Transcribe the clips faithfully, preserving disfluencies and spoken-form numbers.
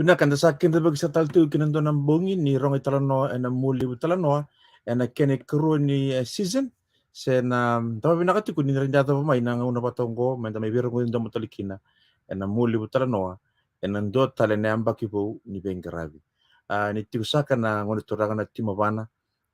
Vinaka, da sa kidavaki sara tale tiko ki na dua na bogi ni rogo italanoa ena Mualevu Talanoa ena kena ikarua ni, e, season. Se na, mm, cava vinaka tiko ni rawa ni da yacova mai na gauna vata oqo me da mai veirogoci domo tale kina ena Mualevu Talanoa ena dua tale na yabaki vou ni veiqaravi. A, ni tiko saka na gone turaga na Timavana,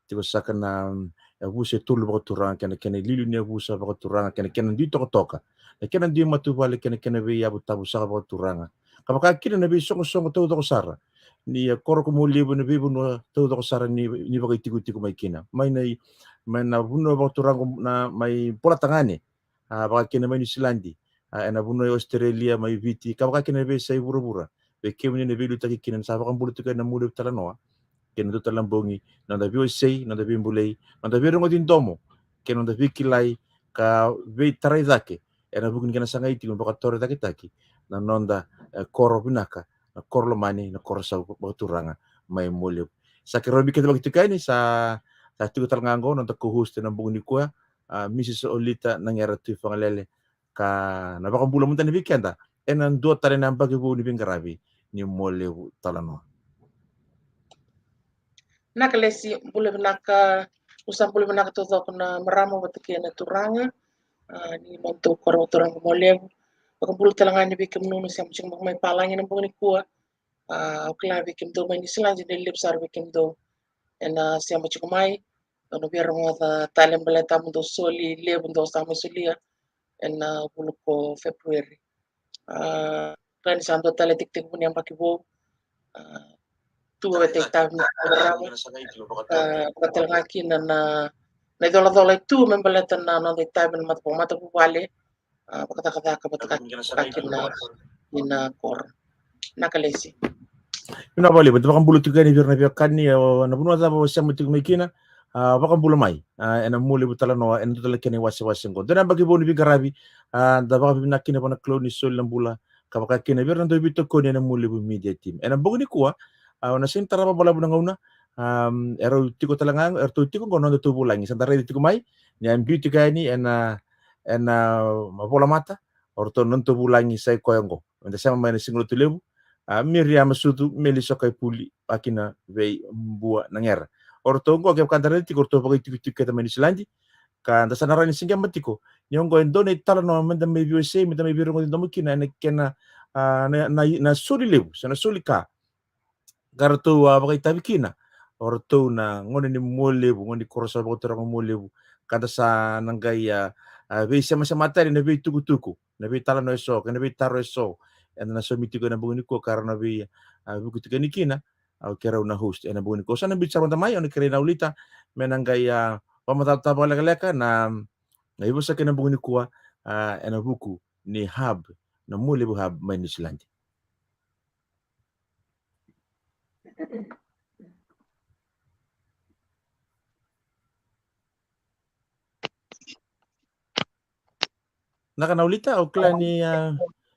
tiko saka na, mm, yavusa e tolu vakaturaga, kei na kena iliuliu ni yavusa vakaturaga, kei na kena dui tokatoka, na kena dui matavuvale, kei na kena veiyavu tavu saka vakaturaga, ka vaka kina na veisoqosoqo taucoko sara ni, e, koro ko Mualevu, na veivanua taucoko sara ni, ni vakaitikotiko mai kina, mai na i-, mai na vanua vakaturaga na mai Bolatagane, a, vaka kina mai Niusiladi, a, ena vanua e Australia, mai Viti, ka vaka kina na veiyasai vuravura. Vei kemuni na veiliutaki kina, ni sa vakabula tiko ena Mualevu Talanoa, kei na dua tale na bogi, na noda veiwasei, na noda veibulei, na noda veirogoci domo, kei na noda veikilai ka veitarai cake ena vuku ni kena sagai tiko me vakatorocaketaki na noda, e, koro vinaka, na koro lomani, na koro sa vakaturaga mai Mualevu. Sa keirau mai kidavaki tiko yani, sa, sa tiko tale ga oqo na noda co-host ena bogi nikua, a, Mrs Olita Naqera Tuivagalele, ka na vakabula mada yani vei keda ena dua tale na yabaki vou ni veiqaravi ni Mualevu Talanoa. Vinaka Lesi, bula vinaka, au sa bula vinaka taucoko na marama vata kei na turaga, a, ni nodatou koro vakaturaga Mualevu. Vakabula tale ga yani vei kemuni na sema tiko mai palagi ena bogi nikua. A, au kila vei kemudou mai Niusiladi ni levu sara vei kemudou ena sema tiko mai. Dou na via rogoca tale baleta mudou soli levu dou sa mai solia ena vula ko February. A, kila ni sa dua tale tekitekivu ni yabaki vou. A, tu vata itavi ni rarama. A, vaka tale ga kina na, na icolacola e tu me baleta na noda itavi na mata, vakamatavuvale. A, vakacakacaka vata kina na, kina koro. Vinaka Lesi. Vinaka vakalevu, da vakabula tiko yani vei ira na veiwekani, a, na vanua cava o sema tiko mai kina, a, vakabula mai, a, ena Mualevu Talanoa, ena dua tale kena iwasewase oqo. Dua na yabaki vou ni veiqaravi, a, da vakavinavinaka kina vua na Kalou ni soli na bula, ka vaka kina vei ira na dau veitokoni ena Mualevu Media Team. Ena bogi nikua, a, au na sega ni tara vakabalavu na gauna, a, erau tiko tale ga, eratou tiko oqo na nodatou vulagi, sa da raica tiko mai ni a biu tiko yani ena, ena, a, volamata, o ratou na nodatou vulagi sa i koya oqo. Eda sema mai na Siga Lotulevu, a, Miriama Sucu, Meli Sokaipulu, vaka kina vei Bua Naqera. O ratou oqo kevaka da raica tiko, o ratou vakaitikotiko kece mai Niusiladi, ka da sa na rawa ni siqema tiko ni oqo e dua na italanoa me da mai veiwasei, me da mai veirogoci domo kina ena kena, a, na, na, na soli levu se na soli ka ka ratou a vakaitavi kina. O ratou na gone ni Mualevu, gone ni koro sa vakaturaga Mualevu, ka da sa na qai a, a, veisemasema tale na veitukutuku, na veitalanoa eso kei na veitaro eso eda na saumi tiko ena bogi nikua, ka ra na vei, a, vuku tiko yani kina, a, o keirau na host ena bogi nikua. Sa na biuti sara mada mai, au na kerei na Ulita me na qai a, vakamacalataka vakalekaleka na, na ivosaki ena bogi nikua, a, ena vuku ni hub, na Mualevu Hub mai Niusiladi. Vinaka na Ulita, au kila ni, a,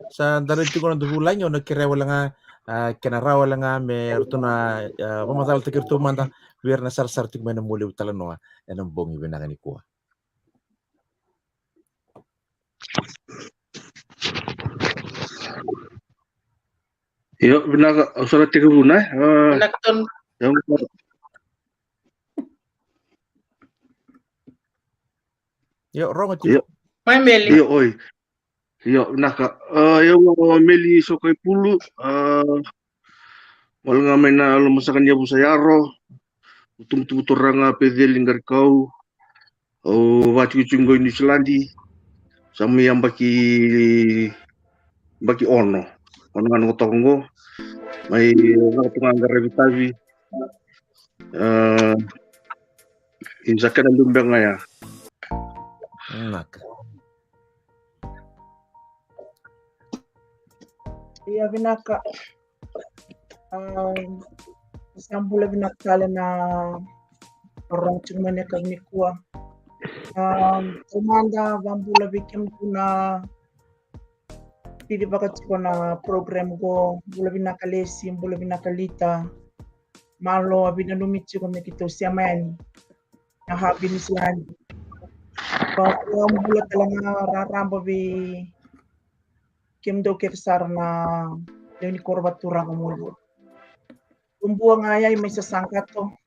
sa da raica tiko na noda vulagi, au na kerea wale ga, a, kena rawa wale ga me ratou na, a, vakamacalataki iratou mada vei ira na sarasara tiko mai na Mualevu Talanoa ena bogi vinaka nikua. Io, vinaka, au sa na tekivuna, e? A, vinaka Tonu. Io, io, rogo tiko. Io. Mai Meli. Io, oi. Io, vinaka. A, io, o Meli Sokaipulu, a, wale ga mai na lomasaka ni yavusa Yaro, tuvatuva turaga Peceli Qarikau, au vakatikotiko qo i Niusiladi, sa mai yabaki, yabaki ono, ono ga na toka qo, mai, e, lako tu ga qaravi tavi. A, ni sa kena dua beka ga ya. Vinaka. Ia vinaka. A, sa bula vinaka tale na rogo tiko mai na yakavi nikua. A, taumada vakabula vei kemudou na cicivaka tiko na program qo, bula vinaka Lesi, bula vinaka Lita. Malo a vinanumi tiko me keitou sema yani na Hub i Niusiladi. Vakabula tale ga raraba vei kemudou kece sara na lewe ni koro vakaturaga Mualevu. Tubua ga yai mai Sasaqato,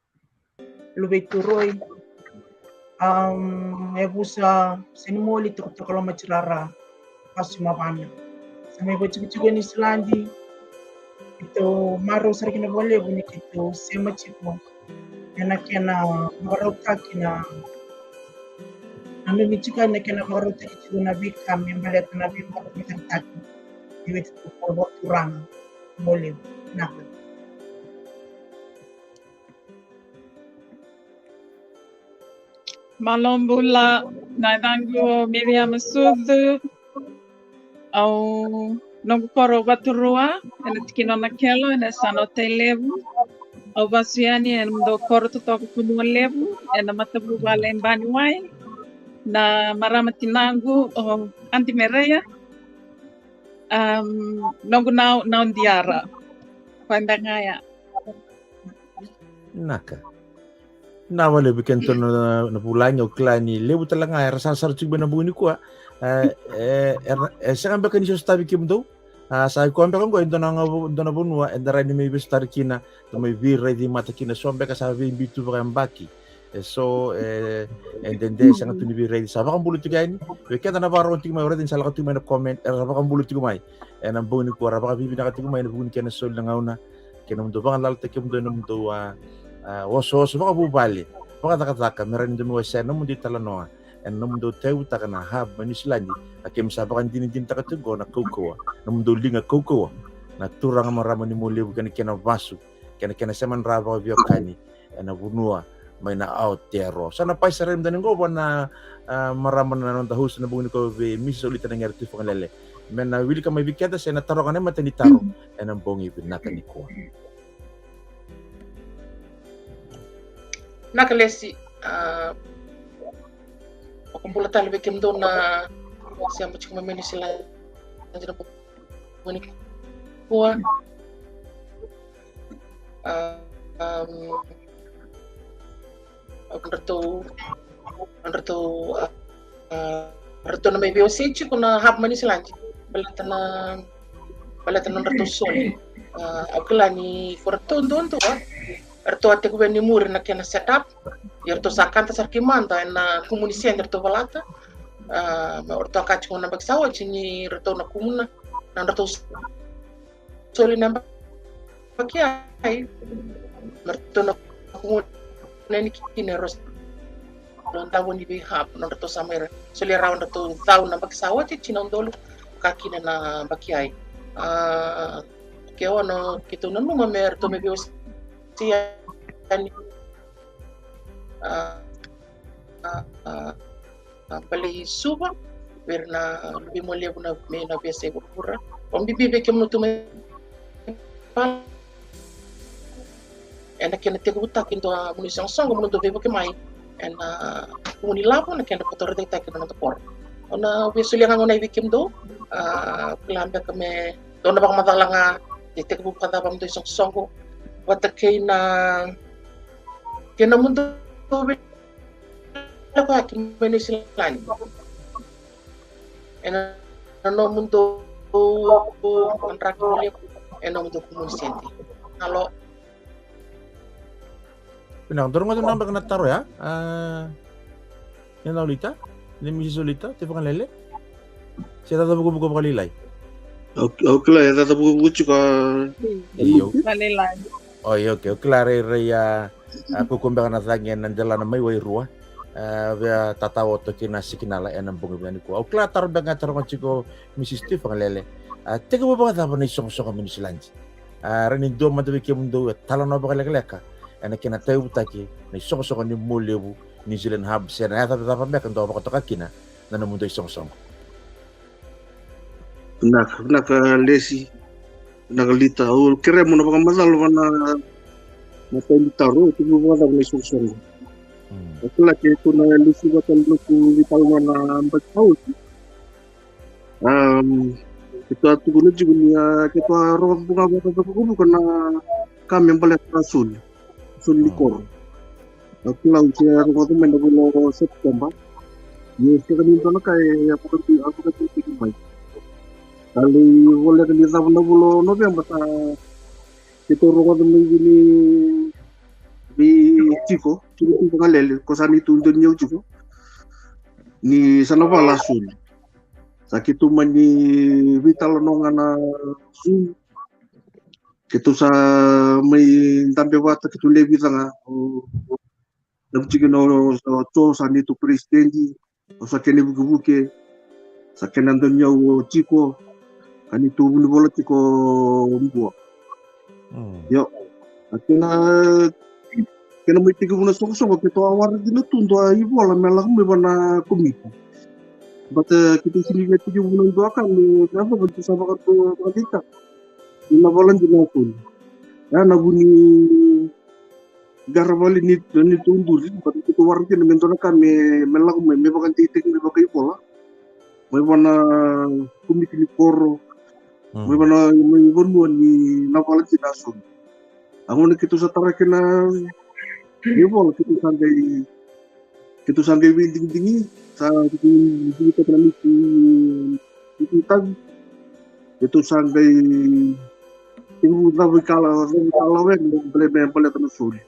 Luvei Turoi, am, e vusa Senimoli, Tokatoka, Lomatirara, Vasu Mavana. Sa mai vatikotiko e Niusiladi, keitou marau sara kina vakalevu ni keitou sema tiko ena kena vakarautaki na, na nanumi tiko ena kena vakarautaki tiko na veika me baleta na veivakataki ni veitokani vakaturaga. Mo levu. Naka. Malo bula, na yacaqu o Miriam Sucu. Au, noqu koro Vaturua, ena tikina o Nakelo, ena yasana o Tailevu. Au vasu yani ena nomudou koro totoka ko Mualevu, ena matavuvale e Baniwai. Na marama tinaqu o Aunty Mereia. Am, noqu nau, nau Diara. Koya beka ga ya. Naka. Na vale vei kedatou na, na vulagi, au kila ni levu tale ga era sarasara tiko mai na bogi nikua. E, e, era, e sega beka ni sosotavi kemudou. A, sa i koya beka oqo e dua na ga vo-, dua na vanua eda rawa ni mai veisotari kina, da mai veiraici mata kina, so beka sa veibiu tu vakayabaki. E so, e, e dede, sega tu ni veiraici, sa vakabula tiko yani. Vei keda na vakarogo tiko mai, au raica ni sa lako tiko mai na comment, era vakabula tiko mai. Ena bogi nikua, ra vakavinavinaka tiko mai ena vuku ni kena soli na gauna kei na nomudou vagalalataki kemudou ena nomudou, a, a, osooso vakavuvale, vakacakacaka, me rawa ni dou mai wasea na nomudou italanoa ena nomudou tauyavutaka na hub mai Niusiladi. A, keimami sa vakadinadinataka tiko na kaukauwa, na nomudou liga kaukauwa na turaga marama ni Mualevu kei na kena vasu, kei na kena sema ni ra vakaveiwekani ena vanua mai na Aotearoa. Sa na pai sara mada ni qo vua na, a, marama na noda host ena bogi nikua, vei Mrs Olita Naqere Tuifagalele, me na wilika mai vei keda se na taroga na imatai ni taro ena bogi vinaka nikua. Naka Lesi, a, vakabula tale vei kemudou na sema tiko mai mai Niusiladi ena bogi nikua. A, am, o ratou, o ratou, a, a, ratou na mai veiwasei tiko na hub mai Niusiladi baleta na, baleta na nodratou soli. A, au kila ni ko ratou duadua, a, ratou a tekivu yani muri na kena set up. Ia ratou sa kanta sara ki mada ena kumuni sede ratou valata. A, me ratou a kaya tiko na yabaki sa oti ni ratou na kumuna na nodratou soli na yabaki ai, me ratou na kumuna yani kina e rua na davo ni veihub, nodratou sa mai ra solia rawa nodratou cau na yabaki sa oti, tini na udolu ka kina na yabaki ai. A, ke o na keitou nanuma me ratou me veiwasei yani, a, a, a, a, balei Suva vei ira na luvei Mualevu na, mai na veiyasai vuravura. Vakabibi vei kemudou tu mai Pala ena kena tekivutaki e dua na vanua isoqosoqo mo dou veivuke mai ena kumuni lavo na kena vakatorocaketaki na noda koro. Au na via solia ga gona vei kemudou, a, kila beka me dou na vakamacala ga, e tekivu vakacava mo dou isoqosoqo vata kei na, kei na mo dou vei lako yaki mai Niusiladi. Ena nomudou draki levu, ena nomudou kumuni sede. Alo. Vinaka, dou rogoca na beka na taro ya. A, ni na Olita, ni Mrs Olita Tuifagalele. Se caca vukavuka vakalailai. Au, au kila e caca vukavuka tiko. Io. Vakalailai. O, io, okay. Au kila rairai a, a, kaukaua beka na cagi ena delana mai Wairua. A, via tataoto kina sikinala ena bogi vinaka nikua. Au kila taro beka ga e taroga tiko Mrs Tuifagalele. A, tekivu vakacava na isoqosoqo mai Niusiladi? A, rawa ni dua mada vei kemudou e talanoa vakalekaleka ena kena tauyavutaki na isoqosoqo ni Mualevu New Zealand Hub, se na yaca cava beka dou vakatoka kina na nomudou isoqosoqo. Vinaka, vinaka Lesi, vinaka Lita. Au kerea mo na vakamacala vua na, na imatai ni taro, e tekivu vakacava na isoqosoqo. Mm. Au kila keitou na lesu vata na noqu veitalanoa na yabaki sa oti. Am, keitou a tukuna tiko ni, a, keitou a rogoca tu ga vakavukavuka na ka me baleta na soli, soli ni koro. Au kila au se rogoca mai na vula o September. Ia sega ni dua na ka e a vakabibi, a vakabibi tiko mai. A lai voleka ni cava na vula o November sa keitou rogoca mai vei ni, vei Tiko, Tiko Vakalele, ko sa neitou dau ni yau tiko. Ni sa na vala soli. Sa keitou mani veitalanoa ga na Zoom. Keitou sa mai dabe vata, keitou lewe vica ga. O, o, na vutikina o, o Jo sa neitou president. O sa kena ivukevuke, sa kena dau ni yau o Tiko, ka neitou vunivola tiko Bua. Mm. Io. A kena, kena mai tekivu na soqosoqo, keitou a waraki na tu dua ivola me lako mai vua na komiti. But, eh, keitou sini via tekivu na dua ka me, me yacova ni sa vakadua vakadeitaka. Ni na vala dina a soli. Ya na vu ni qara vale ni, ni tou duri, but keitou waraki kina me dua na ka me, me lako mai, me vakadeitaki, me vakaivola. Mai vua na komiti ni koro, mm, mai vua na, mai vanua ni na vala dina a soli. A gauna keitou sa tara kina na ivola, keitou sa qai, keitou sa qai veidigidigi, sa keitou digitaka na neitou, neitou itavi. Keitou sa qai tekivu cava i kala, cava i kala wega, bale, me baleta na soli.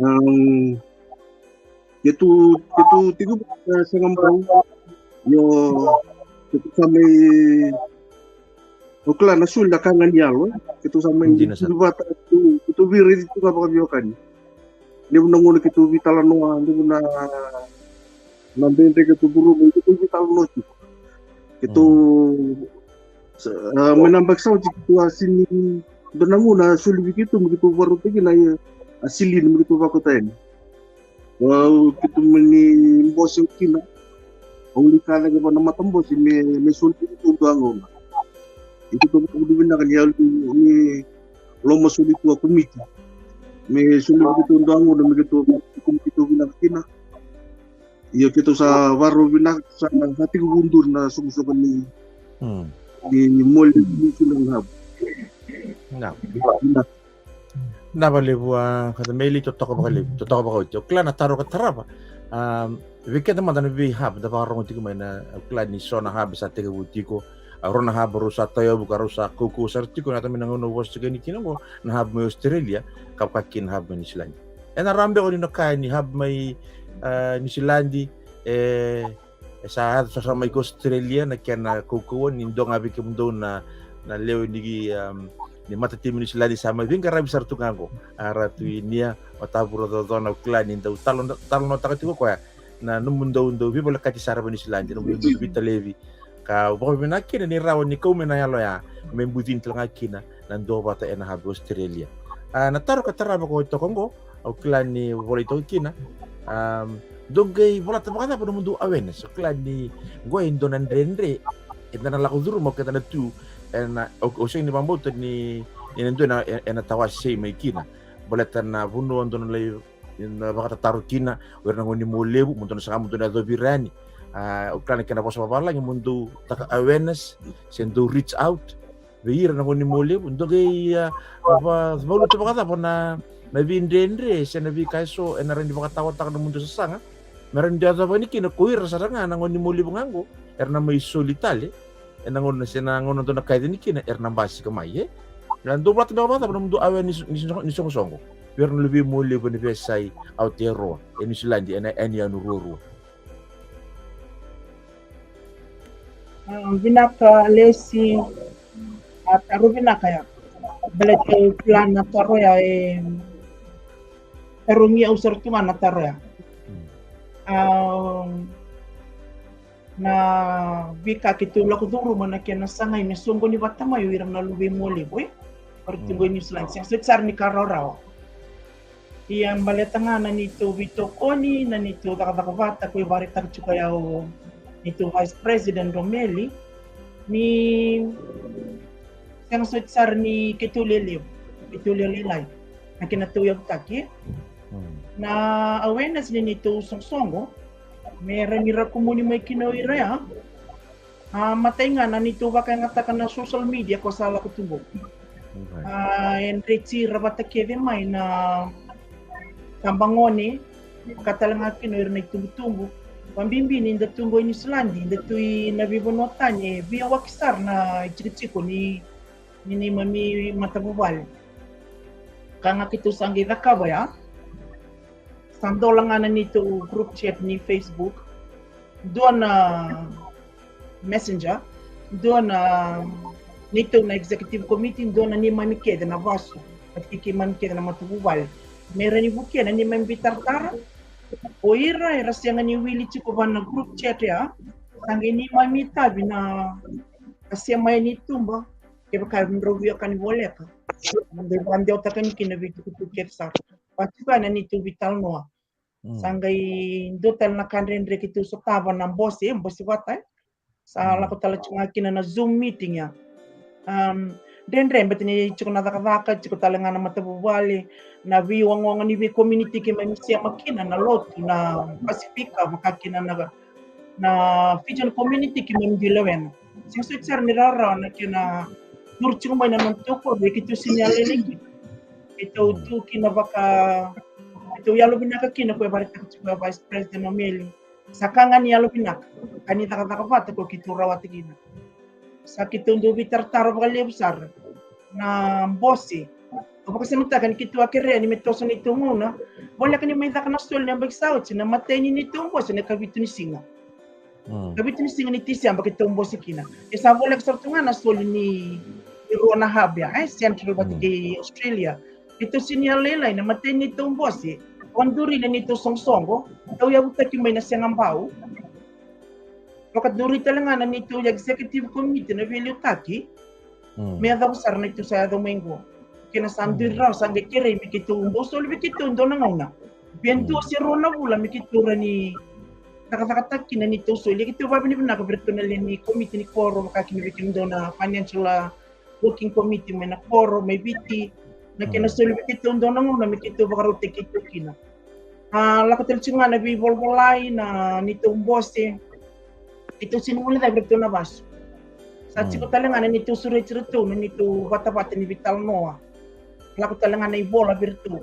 Am, keitou, keitou tekivu, eh, sega bau. Io, keitou sa mai, o kila na soli na ka ga ni yalo, eh. Keitou sa mai, dina sara, soli vata, keitou, keitou veiraici tu ga vakaveiwekani. Levu na gauna keitou veitalanoa, levu na, na dredre keitou curuma, keitou veitalanoa tiko. Keitou, mm, sa, ah, mai na yabaki sa oti keitou a sini, dua na gauna a soli vei keitou, me keitou vakarautaki na, eh, a silini, me keitou vakauta yani. Au keitou mani bose kina. Au lai kaya cake vua na matabose me, me soli tu dua gauna. Ia keitou vakavinavinaka ni yalo ni loma soli tu a komiti. Me soli tu dua gauna me keitou, me keitou vinaka kina. Ia keitou sa vakarau vinaka, sa, sa tekivu duri na soqosoqo ni, hmm, ni, ni Mualevu New Zealand Hub. Na. Na. Vinaka vakalevu, a, Father Meli, totoka vakalevu, totoka vakaoti. O kila na taro ka tarava, a, vei keda mada na vei hub da vakarorogo tiko mai na, o kila ni so na hub sa tekivu tiko, a, rua na hub rau sa tauyavu ka rau sa kaukauwa sara tiko, na tamai na gauna au vosa tiko yani kina oqo, na hub mai Australia, ka vaka kina na hub mai Niusiladi. Ena rawa beka ni na kaya ni hub mai, a, Niusiladi, e, e sa yaco sara mai ki Australia na kena kaukauwa ni dua ga vei kemudou na, na lewe ni, um, ni matatimi Niusiladi sa mai veiqaravi sara tu ga oqo. A, Ratu Inia, o Tavura Cocona, au kila ni dau talo, talanoataka tiko koya na nomudou, dau veivolekati sara vei Niusiladi, nomudou veitalevi. Ka vakavinaka kina ni rawa ni kau mai na yalo ya, me bucini tale ga kina na duavata ena hub Australia. A, na taro ka tarava ko toka oqo, au kila ni volai toka kina. Am, dou qai volata vakacava nomudou awareness? Au kila ni qo e dua na dredre eda na lako curuma o keda na tu ena, au, au sega ni vakabauta ni, ni na dua ena, ena tawasei mai kina. Baleta na vanua dou na lai, na vakatataro kina o ira na gone ni Mualevu, mo dou na saga mo dou na yacovi ira yani. A, au kila na kena vosa vavalagi mo dou taka awareness, se dou reach out vei ira na gone ni Mualevu, dou qai, a, va, valuta vakacava na, na veidredre se na veika eso ena rawa ni vakataotaka nomudou sasaga. Me rawa ni dou yacova yani kina ko ira sara ga na gone ni Mualevu ga oqo era na mai soli tale ena gauna, se na gauna dou na kaci yani kina era na basika mai, e? Na dou volata beka vakacava nomudou awareness ni, ni, ni soqosoqo vei ira na luvei Mualevu ena veiyasai Aotearoa, e Niusiladi, ena, ena yanuyanu ruarua. A, vinaka Lesi, a, taro vinaka ya. Baleta au kila na taro ya e, e tarogi au sara tu ga na taro ya. Hmm. A, na veika keitou lako curuma na kena sagai me soqoni vata mai o ira na luvei Mualevu, e? Ira tu qo i Niusiladi, sega soti sara ni ka rawarawa. Ia baleta ga na neitou veitokoni, na neitou cakacaka vata, ko i vakaraitaka tiko ya o neitou Vice President Romeli, ni sega soti sara ni keitou lewe levu, keitou lewe lailai na kena tauyavutaki. Hmm. Na awareness ni neitou soqosoqo me rawa ni ra kumuni mai kina o ira ya. A, matai ga na neitou vakayagataka na social media ko sa lako tu qo. Right. A, e dreti ira vata kece mai na tabagone, vaka tale ga kina o ira na itubutubu. Vabibi ni da tu qo i Niusiladi, da tu i na veivanua tani, e veiyawaki sara na itikotiko ni ni neimami matavuvale. Ka ga keitou sa qai cakava ya, sa dola ga na neitou group chat ni Facebook, dua na Messenger, dua na neitou na executive committee, dua na neimami kece na vasu, vata kei keimami kece na matavuvale, me ra ni vukea na neimami veitaratara. O ira era sega ni wili tiko va na group chat ya, sa qai neimami itavi na, a sema yani i tuba, kevaka drau via ka ni voleka, na dau vakadewataka yani kina veitukutuku kece sara. Va tiko ya na neitou veitalanoa. Sa qai dua tale na ka dredre keitou sotava na bose, bose vata, e. Sa lako tale tiko ga kina na Zoom meeting ya. Dredre bete ni tiko na cakacaka, tiko tale ga na matavuvale, na veiwagogo ni veicommunity keimami sema kina, na lotu, na Pasifika, vaka kina na, na Fijian community keimami dui lewena. Sega soti sara ni rawarawa na kena curu tiko mai na noda tokoni, e keitou sega ni yaloyaloi kina. Keitou tu kina vaka, keitou yalovinaka kina, ko e vakaraitaka tiko na Vice President o Meli. Sa ka ga ni yalovinaka, ka ni cakacaka vata ko keitou rawata kina. Sa keitou dau veitaratara vakalevu sara. Na bose, au vakasamataka ni keitou a kerea ni me toso na neitou gauna, voleka ni mai caka na soli na yabaki sa oti, na imatai ni neitou bose na ikavitu ni siga. Ikavitu ni siga ni Tiseba keitou bose kina. E sa voleka sara tu ga na soli ni, ni rua na hub ya, e, Central vata kei Australia. Keitou sega ni yalolailai, na imatai ni neitou bose, vakaduri na neitou soqosoqo, tauyavutaki mai na Sega Bau. Vakaduri tale ga na neitou executive committee na veiliutaki. Me yacova sara na neitou sa yaco mai qo. Kena sa duri rawa, sa qai kerei me keitou dau soli vei keitou dua na gauna, via dua se rua na vula, me keitou rawa ni cakacakataka kina na neitou soli. Ia keitou vakavinavinaka vei iratou na lewe ni komiti ni koro, vaka kina vei kemudou na financial, a, working committee mai na koro mai Viti, na kena soli vei keitou dua na gauna me keitou vakarautaki keitou kina. A, lako tale tiko ga na veivolavolai, na neitou bose, keitou sega ni guilecavi iratou na vasu. Sa tiko tale ga na neitou sureti iratou na neitou vatavata ni veitalanoa. Lako tale ga na ivola vei iratou.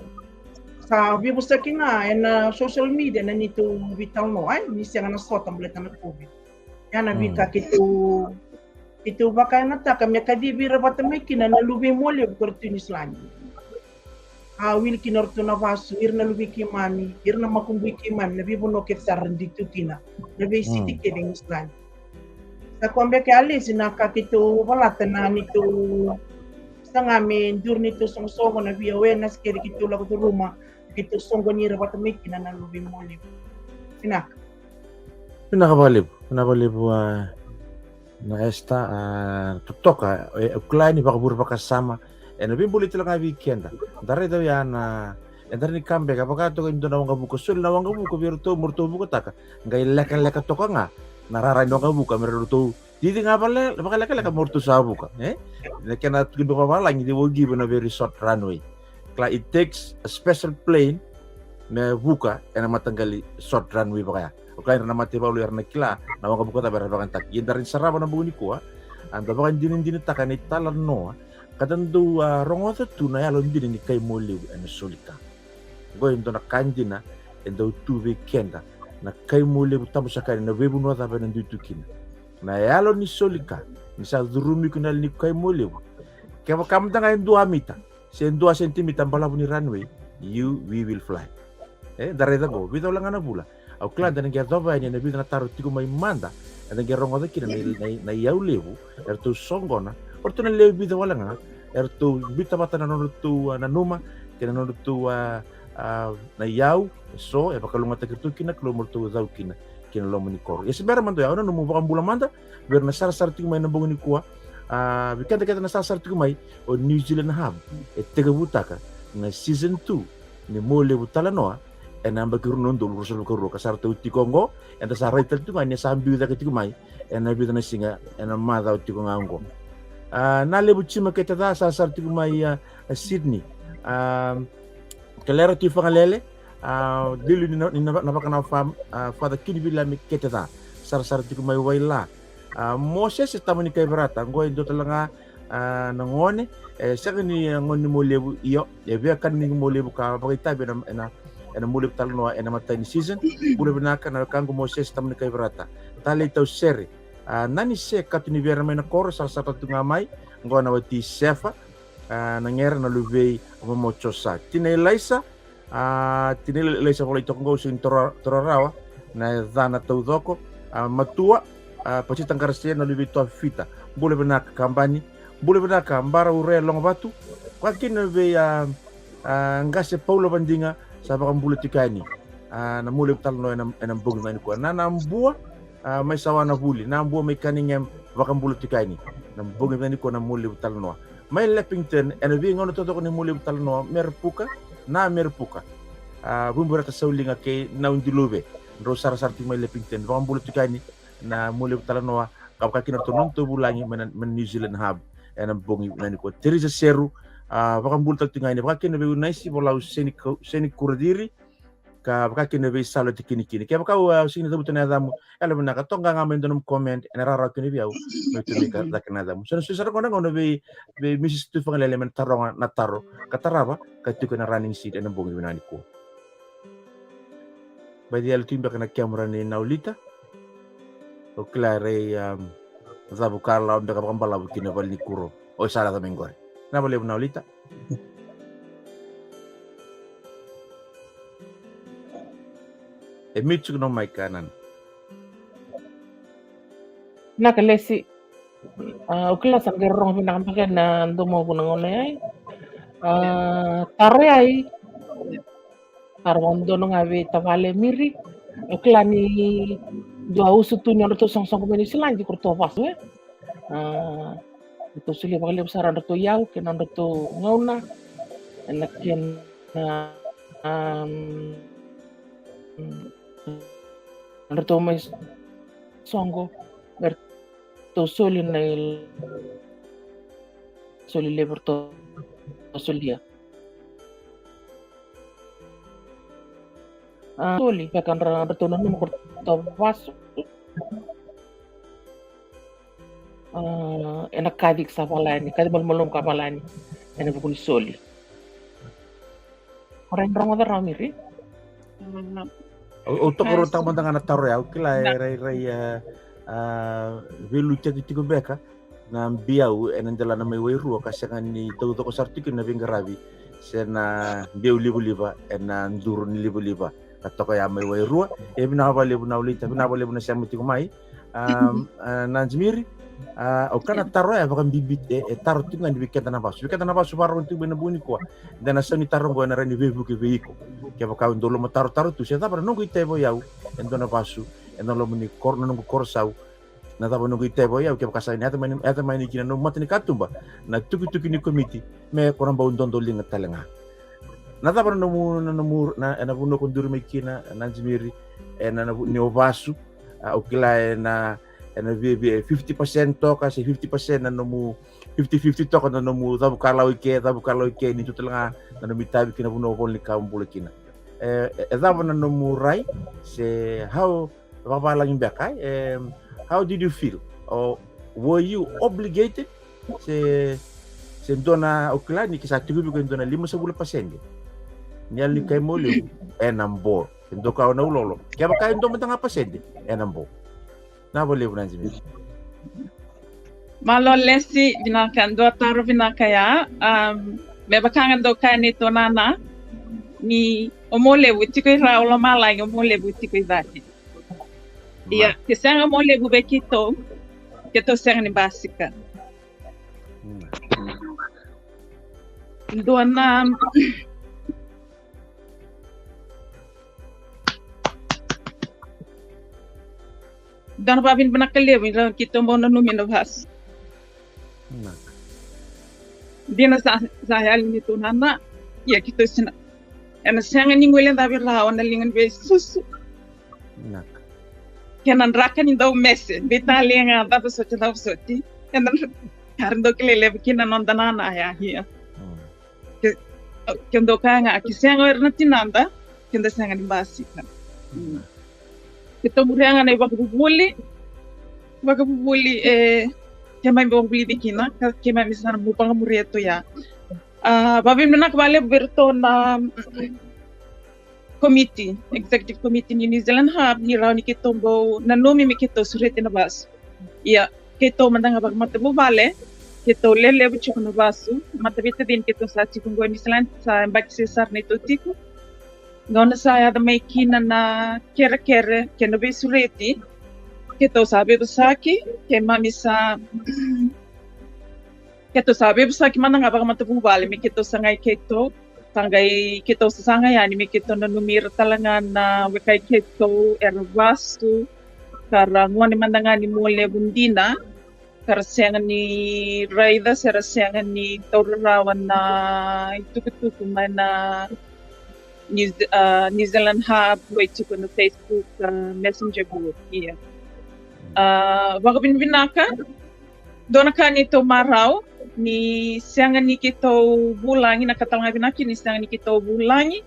Sa veivosaki ga ena social media na neitou veitalanoa, e, ni sega na sota baleta na COVID. Ia na veika keitou, keitou vakayagataka me kacivi ira vata mai kina na luve i Mualevu ko iratou i Niusiladi. A wili kina o ratou na vasu, ira na luve i keimami, ira na makubui keimami, na veivanua kece sara ra dui tu kina, na veisiti kece i Niusiladi. Sa koya beka e a lesi na ka keitou valata na neitou saga me duri neitou soqosoqo, na vei awareness kece keitou lako curuma, keitou soqoni ira vata mai kina na luve i Mualevu. Vinaka. Vinaka vakalevu, vinaka vakalevu, a, na Esther, a, totoka, e, au kila ni vakavure vakasama, ena veibuli tale ga vei keda. Da raica oya na, eda rawa ni ka beka, vaka toka e dua na waqavuka, soli na waqavuka vei iratou mo ratou vukataka, qai lekaleka toka ga na rara ni waqavuka me ratou cici ga vale, vakalekaleka mo ratou sa vuka, e? Na kena tukuni vakavalagi, they will give you a very short runway. Kila, it takes a special plane me vuka ena mataqali short runway vakaya. O kila, ira na mataivalu era na kila na waqavuka cava era vakayagataka. Ia da rawa ni sarava na bogi nikua, a, da vakadinadinataka na italanoa ka da dau, a, rogoca tu na yalodina ni kai Mualevu ena soli ka. Oqo e dua na ka dina e dau tu vei keda na kai Mualevu, tabu saka yani na veivanua cava ena dui tu kina. Na yalo ni soli ka, ni sa curumi iko na yalo ni kai Mualevu, kevaka mada ga e dua mita se dua sentimita balavu ni runway, you, we will fly. E, da raica qo, vica wale ga na vula. Au kila da na qai yacova yani ena vica na taro tiko mai mada, eda qai rogoca kina na, na, na iyau levu eratou soqona, o ratou na lewe vica wale ga eratou biuta vata na nodratou, a, nanuma kei na nodratou, a, a, na iyau eso e vakalougatataki iratou kina na Kalou mo ratou cau kina ki na loma ni koro. Ia se bera mada oya, au nanuma meu vakabula mada vei ira na sarasara tiko mai ena bogi nikua. A, vei keda kece na sarasara tiko mai, o New Zealand Hub e tekivutaka na season two ni Mualevu Talanoa ena yabaki rua na udolu ruasagavulu ka rua, ka sa ratou tiko oqo. Eda sa raica tale tiko ga ni sa biu cake tiko mai ena vica na siga ena macawa tiko ga oqo. A, Nalevu Jima Keteca, sarasara tiko mai, a, a Sydney. A, Kalera Tui Fagalele, a, Lilu ni na, ni na, na vaka na fa, a, Father Kini Viliame Keteca, sarasara tiko mai Waila. A, Mosese Tamani Kaiverata, oqo e dua tale ga, a, na gone, e sega ni, a, gone ni Mualevu, io, e via kana ni Mualevu ka vakaitavi ena, ena, ena Mualevu Talanoa ena imatai ni season. Bula vinaka na wekaqu Mosese Tamani Kaiverata. Talei Tausere, a, Nanise Katunivera mai na koro, sarasara tu ga mai. Qo na wati Sefa, a, na Gera, na luvei Momo Josa. Tina Ilaisa, a, Tina Ilaisa volai toka qo, sega ni toro, toro rawa na yacana taucoko. A, matua, a, Pachita Garcia, na luvei Toa Fita. Bula vinaka Kabani, bula vinaka Bara Ure Logavatu. Vaka kina vei, a, a, Qase Paula Vadiga, sa vakabula tiko yani. A, na Mualevu Talanoa ena, ena bogi vinaka nikua. Na, na Bua, a, mai Sawa na Vuli, na Bua mai Cunningham, vakabula tiko yani. Na bogi vinaka nikua na Mualevu Talanoa. Mai Leppington, ena veigauna taucoko ni Mualevu Talanoa, Merepuka, na Merepuka. A, Vuburata Sauliga kei Naudiluve. Drau sarasara tiko mai Leppington, vakabula tiko yani na Mualevu Talanoa, ka vaka kina ratou na nodratou vulagi mai na, mai na New Zealand Hub, ena bogi vinaka nikua. Teresa Seru, a, vakabula tale tiko yani, vaka kina vei Unaisi Volau Seni Kau-, Seni Kuradiri, ka vaka kina vei Salo Tikinikini. Kevaka au, a, sega ni cavuta na yacamu, yalo vinaka, toqa ga mai dua nomu comment, ena rawarawa kina vei au meu tu mai caka na yacamu. So na sui sara qo na gauna vei, vei Mrs Tufagalele me na taroga na taro ka tarava, ka tiko ena running seat ena bogi vinaka nikua. Baci yalo tiko beka na camera nei Naulita. O kila rei, um, cavu ka lawa beka vakabalavu kina vale ni kuro. O sa laca mai qori. Na valevu Naulita. E mute tiko na mic, a, nana. Na ka lesi. A, o kila sa qai rorogo vinaka beka na domoqu na gauna yai. A, taro yai. Taro vakadodonu ga vei tavale Miri. O kila ni dua usutu ni nodratou soqosoqo mai Niusiladi ko ratou vasu, e? A, ratou solia vakalevu sara nodratou iyau kei na nodratou gauna. Ena kena, um, nodratou mai soqo, me ratou soli na il-, soli levu ratou solia. A, soli, beka dra-, dratou nanuma ko ratou vasu. A, ena kaci sa vala yani, kaci malumalumu ka vala yani ena vuku ni soli. O rai ni rogoca rawa, Miri? Au, au tokaruataka mada ga na taro ya, au kila e rairai, a, a, veiliutaki tiko beka na biau ena delana mai Wairua ka sega ni taucoko sara tiko na veiqaravi se na biau livaliva ena duru ni livaliva. Ka toka ya mai Wairua, e vinaka vakalevu Naulita, vinaka vakalevu na sema tiko mai. Um, a, Nanjimiri, a, au kila na taro ya vakabibi, e, e taro tiko ga ni vei keda na vasu. Vei keda na vasu vakarorogo tiko mai na bogi nikua. Da na sau ni taro qo ena rai ni veivuke vei iko. Kevaka au dau lomatarotaro tu, se cava na noqu itavi o yau e dua na vasu ena loma ni koro, na noqu korosau. Na cava noqu itavi o yau, kevaka sa na yaco mai, yaco mai kina nomu mata ni katuba na tukituki ni komiti, me ko na bau dodoliga tale ga. Na cava na nomu, na nomu, na, ena vanua ko duri mai kina, Nanjimiri, ena, na vu-, ni o vasu, a, au kila ena, ena viavia e fifty percent toka, se fifty percent na nomu, fifty fifty toka na nomu cavukalau i ke, cavukalau i ke, ni tu tale ga na nomu itavi ki na vanua o Vola ni Ka Bula kina. E, e, e cava na nomu rai, se how, vakavalagi beka, e, how did you feel? Or were you obligated? Se, se dua na, au kila ni ke sa tiko vei iko e dua na limasagavulu pasede ni yalo ni kai Mualevu, ena bo. Se dua ka o na ulolo. Kevaka e dua mada ga pasede, ena bo. Na vakalevu Nanjimiri. Malo Lesi, vinaka, dua taro vinaka ya. Um, me vaka ga dau kaya ni tonana, ni o Mualevu tiko i ra, o lomalagi, o Mualevu tiko i cake. Ia, ke sega Mualevu vei keitou, keitou sega ni basika. Dua na, dua na vakavinavinaka levu ni rawa ni keitou bau nanumi na vasu. Dina sa, sa yali ni tonana, ia keitou sina. Ena sega ni guilecavi rawa na liga ni veisusu. Kena draka ni dau mese, veitalia ga cava soti, cava soti. Ena, kari dau kilai levu kina noda nana ya, ia. Ke, ke dau kaya ga, ke sega o ira na tinada, keda sega ni basika. Keitou muria ga na ivakavuvuli, vakavuvuli, e, keimami vakavulici kina, ka keimami sa na vakamuria tu ya. A, vakavinavinaka vakalevu vei iratou na komiti, executive committee ni New Zealand Hub, ni rawa ni keitou bau nanumi me keitou sureti na vasu. Ia, keitou mada ga vakamatavuvale, keitou lelevu tiko na vasu, mataveitacini keitou sa tiko qo e Niusiladi, sa yabaki se sara neitou tiko. Gauna sa yaco mai kina na kerekere kei na veisureti, keitou sa veivosaki, keimami sa keitou sa veivosaki mada ga vakamatavuvale me keitou sagai keitou, sa qai keitou sasaga yani me keitou nanumi ira tale ga na wekai keitou era vasu, ka ra gone mada ga ni Mualevu dina, ka ra sega ni raica se ra sega ni taura rawa na itukutuku mai na New, Ze- ah, New Zealand Hub, ko e tiko na Facebook, ah, Messenger group, ia. Ah, vakavinavinaka, dua na ka neitou marau, ni sega ni keitou vulagi, na ka tale ga vinaka ni sega ni keitou vulagi,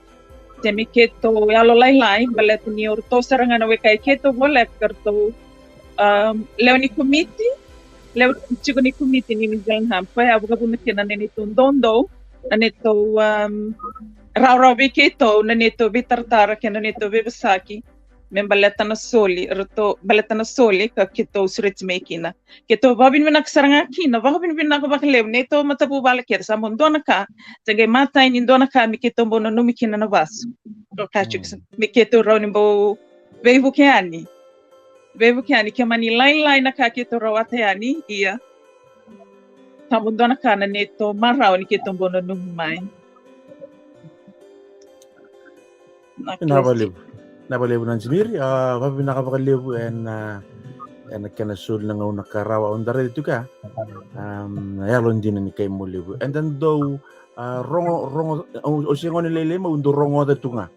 se me keitou yalolailai, baleta ni o ratou sara ga na wekai keitou voleka ka ratou, ah, lewe ni komiti, lewe tiko ni komiti ni New Zealand Hub, koya a vakavuna kina na neitou doudou, na neitou, um, rawarawa vei keitou, na neitou veitaratara kei na neitou veivosaki me baleta na soli, ratou baleta na soli ka keitou sureti mai kina. Keitou vakavinavinaka sara ga kina, vakavinavinaka vakalevu neitou matavuvale kece, sa bau dua na ka, sa qai matai ni dua na ka me keitou bau nanumi kina na vasu. Ka tiko sa- me keitou rawa ni bau veivuke yani. Veivuke yani, ke mani lailai na ka keitou rawata yani, ia. Sa bau dua na ka na neitou marau ni keitou bau nanumi mai. Na Vinaka vakalevu. Vinaka vakalevu na Jimiri, ah, vakavinavinaka vakalevu ena, ah, ena kena soli na gauna ka rawa, au da raica tiko ya. Um, na yalodina ni kai Mualevu. Eda dau, ah, rogo, rogo, au, au se gone lailai mai, au dau rogoca tu ga.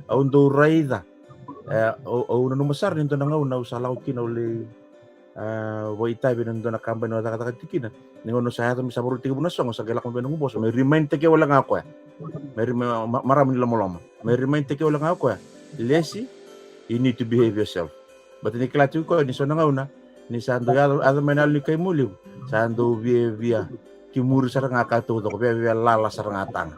Au dau raica. E, au, au nanuma sara ni dua na gauna au sa lako kina au lai, ah, vakaitavi ena dua na kabani au cakacaka tiko kina. Ni gauna sa yaco me sa varau tekivu na sogo, sa qai lako mai na noqu boso, me remind taki au wale ga o koya. Me remi- ma- marama ni lomaloma. Me remind taki au wale ga o koya. Lesi, you need to behave yourself. But ni kila tiko o koya ni so na gauna ni sa dau yaco, yaco mai na yalo ni kai Mualevu, sa dau viavia ki muri sara ga ka taucoko, viavia lala sara ga taga.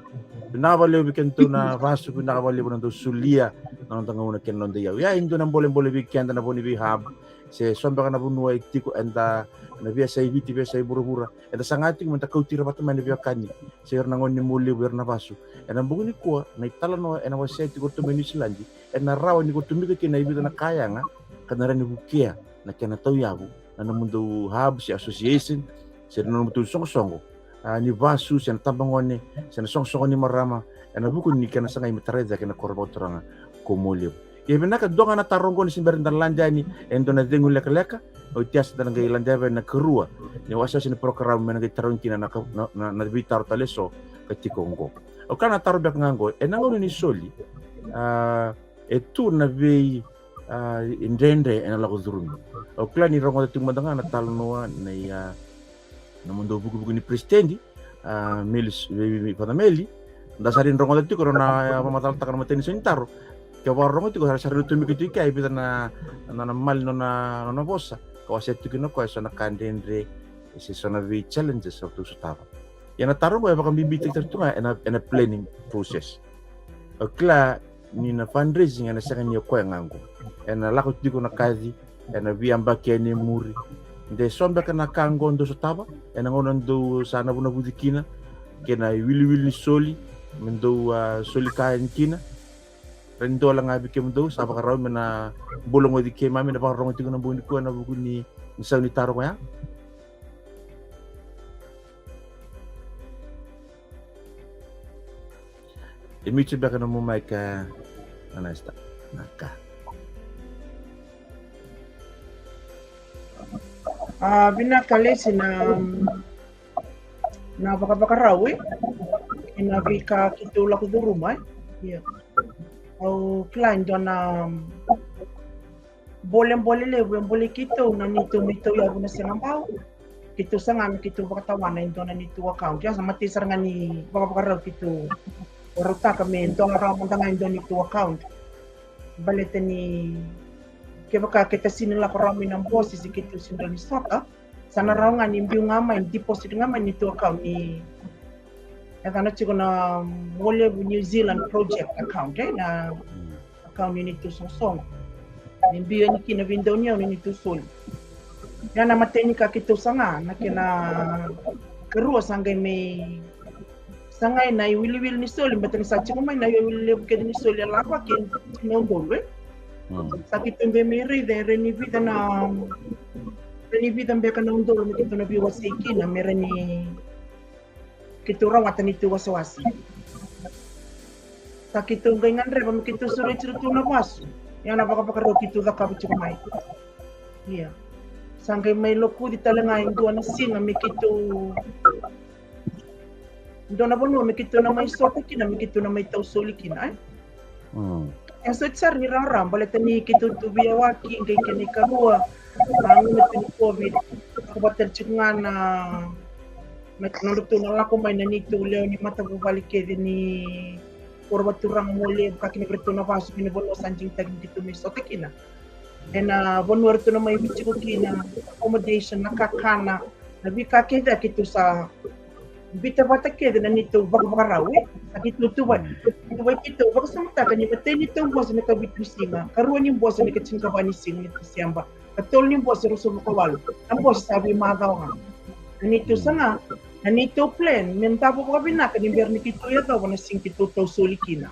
Vinaka vakalevu vei kedatou na vasu, vinaka vakalevu na dau solia na noda gauna kei na noda iyau. Ia e dua na bolebole vei keda na vo ni vei Hub, se so beka na vanua e tiko eda na veiyasai Viti, veiyasai vuravura, eda saga tiko meda kauti ira vata mai na veiwekani se ira na gone ni Mualevu, ira na vasu. Ena bogi nikua na italanoa ena wasea tiko ratou mai Niusiladi, ena rawa ni ko tomika kina e vica na ka yaga ka na rawa ni vukea na kena tauyavu na nomudou Hub se association se na nomudou soqosoqo, ah, ni vasu se na tabagone se na soqosoqo ni marama, ena vuku ni kena sagai me tarai cake na koro vakaturaga ko Mualevu. Ia vinaka, dua ga na taro oqo ni se bera ni da lade yani e dua na cegu lekaleka, oti ya sa da na qai lade yani ena ikarua ni wasewase ni porokaramu me na qai tarogi kina na ka- na, na, na veitaro tale eso ka tiko oqo. Au kila na taro beka ga oqo, ena gauna ni soli, ah, e tu na vei, ah, dredre ena lako curumi. Au kila ni rogoca tiko mada ga na talanoa nei, ah, nomudou vukevuke ni peresitedi, ah, Meli, vei, vei, vei Father Meli. Da sa rai rogoca tiko nona, ah, vakamacalataka na matai ni sau ni taro. Ke vakarorogo tiko, sa rai tomika tiko e kea e vica na, na, na mali nona, nona vosa. Ka wasea tiko kina o koya eso na ka dredre se so na vei challenges eratou sotava. Ia na taro oqo e vakabibitaki tale tu ga ena, ena planning process. Au kila ni na fundraising ena sega ni o koya ga oqo. Ena lako tiko na kaci ena veiyabaki yani e muri. De so beka na ka oqo dou sotava ena gauna dou sa navunavuci kina kei na iwiliwili ni soli, me dou, ah, soli ka yani kina. Rai ni dou wale ga vei kemudou sa vakarau me na bulagoci keimami na vakarorogo tiko ena bogi nikua ena vuku ni, ni sau ni taro oya. E mute beka nomu mic, ah, Anasta. Naka. Ah, vinaka Lesi na, na vakavakarau, e? Ena veika keitou lako curuma, e? Ia. Au kila e dua na bolebole levu e bolei keitou na neitou mai tauyavu na Senabau. Keitou saga me keitou vakatawana e dua na neitou account. Ia sa matei sara ga ni vakavakarau keitou vakarautaka me dola rawa mada ga e dua neitou account. Baleta ni kevaka keitou sega ni lako rawa mai na bosi se keitou sega ni sota, sa na rawa ga ni biu ga mai, deposit ga mai neitou account ni, e yacana tiko na Mualevu New Zealand Project account, e? Na account ni neitou sogosogo. Ni biu yani kina vei dau ni yau ni neitou soli. Ia na imatai ni ka keitou saga na kena Karua sa qai mai sagai na iwiliwili ni soli, baleta ni sa tiko mai na iwiliwili levu kece ni soli e lavaki e na udolu, e. Sa keitou qai mai raica e rawa ni vica na, rawa ni vica beka na udolu me keitou na veiwasei kina, me rawa ni keitou rawata neitou wasewase. Sa keitou qai gadreva me keitou sureti iratou na vasu. Ia na vakavakarau keitou cakava tiko mai. Ia. Sa qai mai lokuci tale ga e dua na siga me keitou, dua na vanua me keitou na mai sota kina, me keitou na mai tau soli kina, e. E soti sara ni rawarawa, baleta ni keitou tu veiyawaki, qai kena ikarua, a, gauna tu ni COVID, lako vata tiko ga na, na nodratou na lako mai na neitou lewe ni matavuvale kece ni koro vakaturaga Mualevu, vaka kina vei iratou na vasu kei na vanua sa digitaki ni keitou mai sota kina. Ena vanua eratou na mai tiko kina, accommodation, na kakana, na veika kece a keitou sa biuta vata kece na neitou vakavakarau, e. Sa keitou tuvai, tuvai keitou vakasamataka ni matai ni tau bose na ikavitu ni siga, karua ni bose na ikatinikava ni siga ni Tiseba, katolu ni bose ruasagavulu ka walu. Na bose sa veimacawa ga. Na neitou saga, na neitou plan me davo vakavinaka ni bera ni keitou yacova na siga keitou tau soli kina.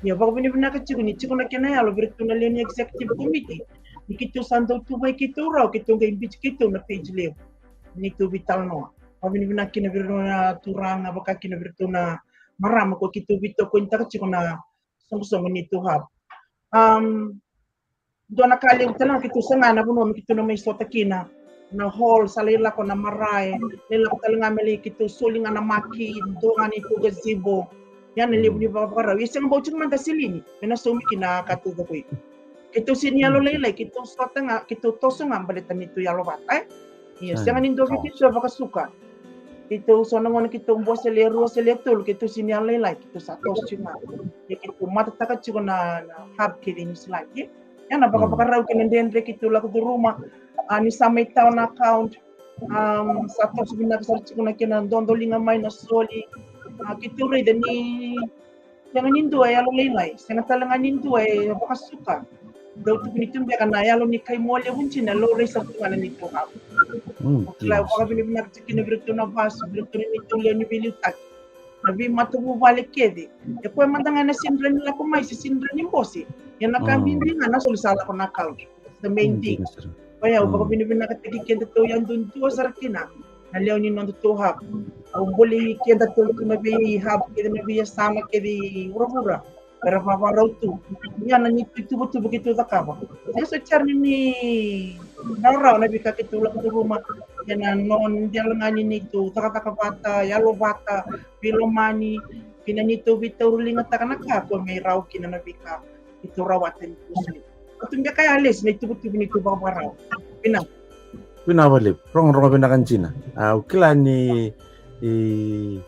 Ia, vakavinavinaka tiko ni tiko na kena yalo vei iratou na lewe ni executive committee, ni keitou sa dau tuvai keitou rawa, keitou qai biuti keitou na page levu. Neitou veitalanoa. Vakavinavinaka kina vei iratou na turaga, vaka kina vei iratou na marama ko keitou veitokonitaka tiko na soqosoqo neitou hub. Am, dua na ka levu tale ga keitou saga na vanua me keitou na mai sota kina. Na hall sa lai lako na marae, lai lako tale ga me lai keitou soli ga na maki, dua ga neitou gazebo. Ia na levu ni vakavakarau. Ia sega bau tiko mada Selini me na saumi kina ka taucoko i. Keitou sega ni yalolailai, keitou sota ga, keitou toso ga baleta neitou yalovata, e. Ia sega ni dua vei keitou e vakasuka. Keitou so na gauna keitou bose le rua se le tolu, keitou sega ni yalolailai, keitou sa toso tiko ga. Ia keitou matataka tiko na, na hub kece i Niusiladi. Ia na vakavakarau kei na dredre keitou lako curuma, a, ni sa mai tawa na account, am, sa toso vinaka sara tiko na kena dodoliga mai na soli. A, keitou raica ni sega ni dua e yalolailai, sega tale ga ni dua e vakasuka. Dau tukuni tu beka na yalo ni kai Mualevu dina, laurai sara tu ga na neitou hub. Au kila, au vakavinavinaka tiko kina vei iratou na vasu, vei iratou na neitou lewe ni veiliutaki, na veimatavuvale kece. E koya mada ga na sega ni rawa ni lako mai se sega ni rawa ni bose. Ia na ka bibi ga na soli sa lako na account. The main thing. Oya, au vakavinavinakataki kedatou yadua sara kina na lewe ni nodatou hub. Au bolei kedatou tu na vei hub kece, na veiyasana kece i vuravura, era vavarau tu. Ia na neitou ituvatuva keitou cakava, e soti sara ni rawarawa na veika keitou lako curuma. Ia na noda dela ga ni neitou cakacaka vata, yalovata, veilomani, kei na neitou veitauriligataka na ka ko me rawa kina na veika keitou rawata ni kusui. Au tu beka ya Lesi na ituvatuva ni tu vakavakarau. Vinaka. Vinaka vakalevu. Rogorogo vinaka dina. Au kila ni, e,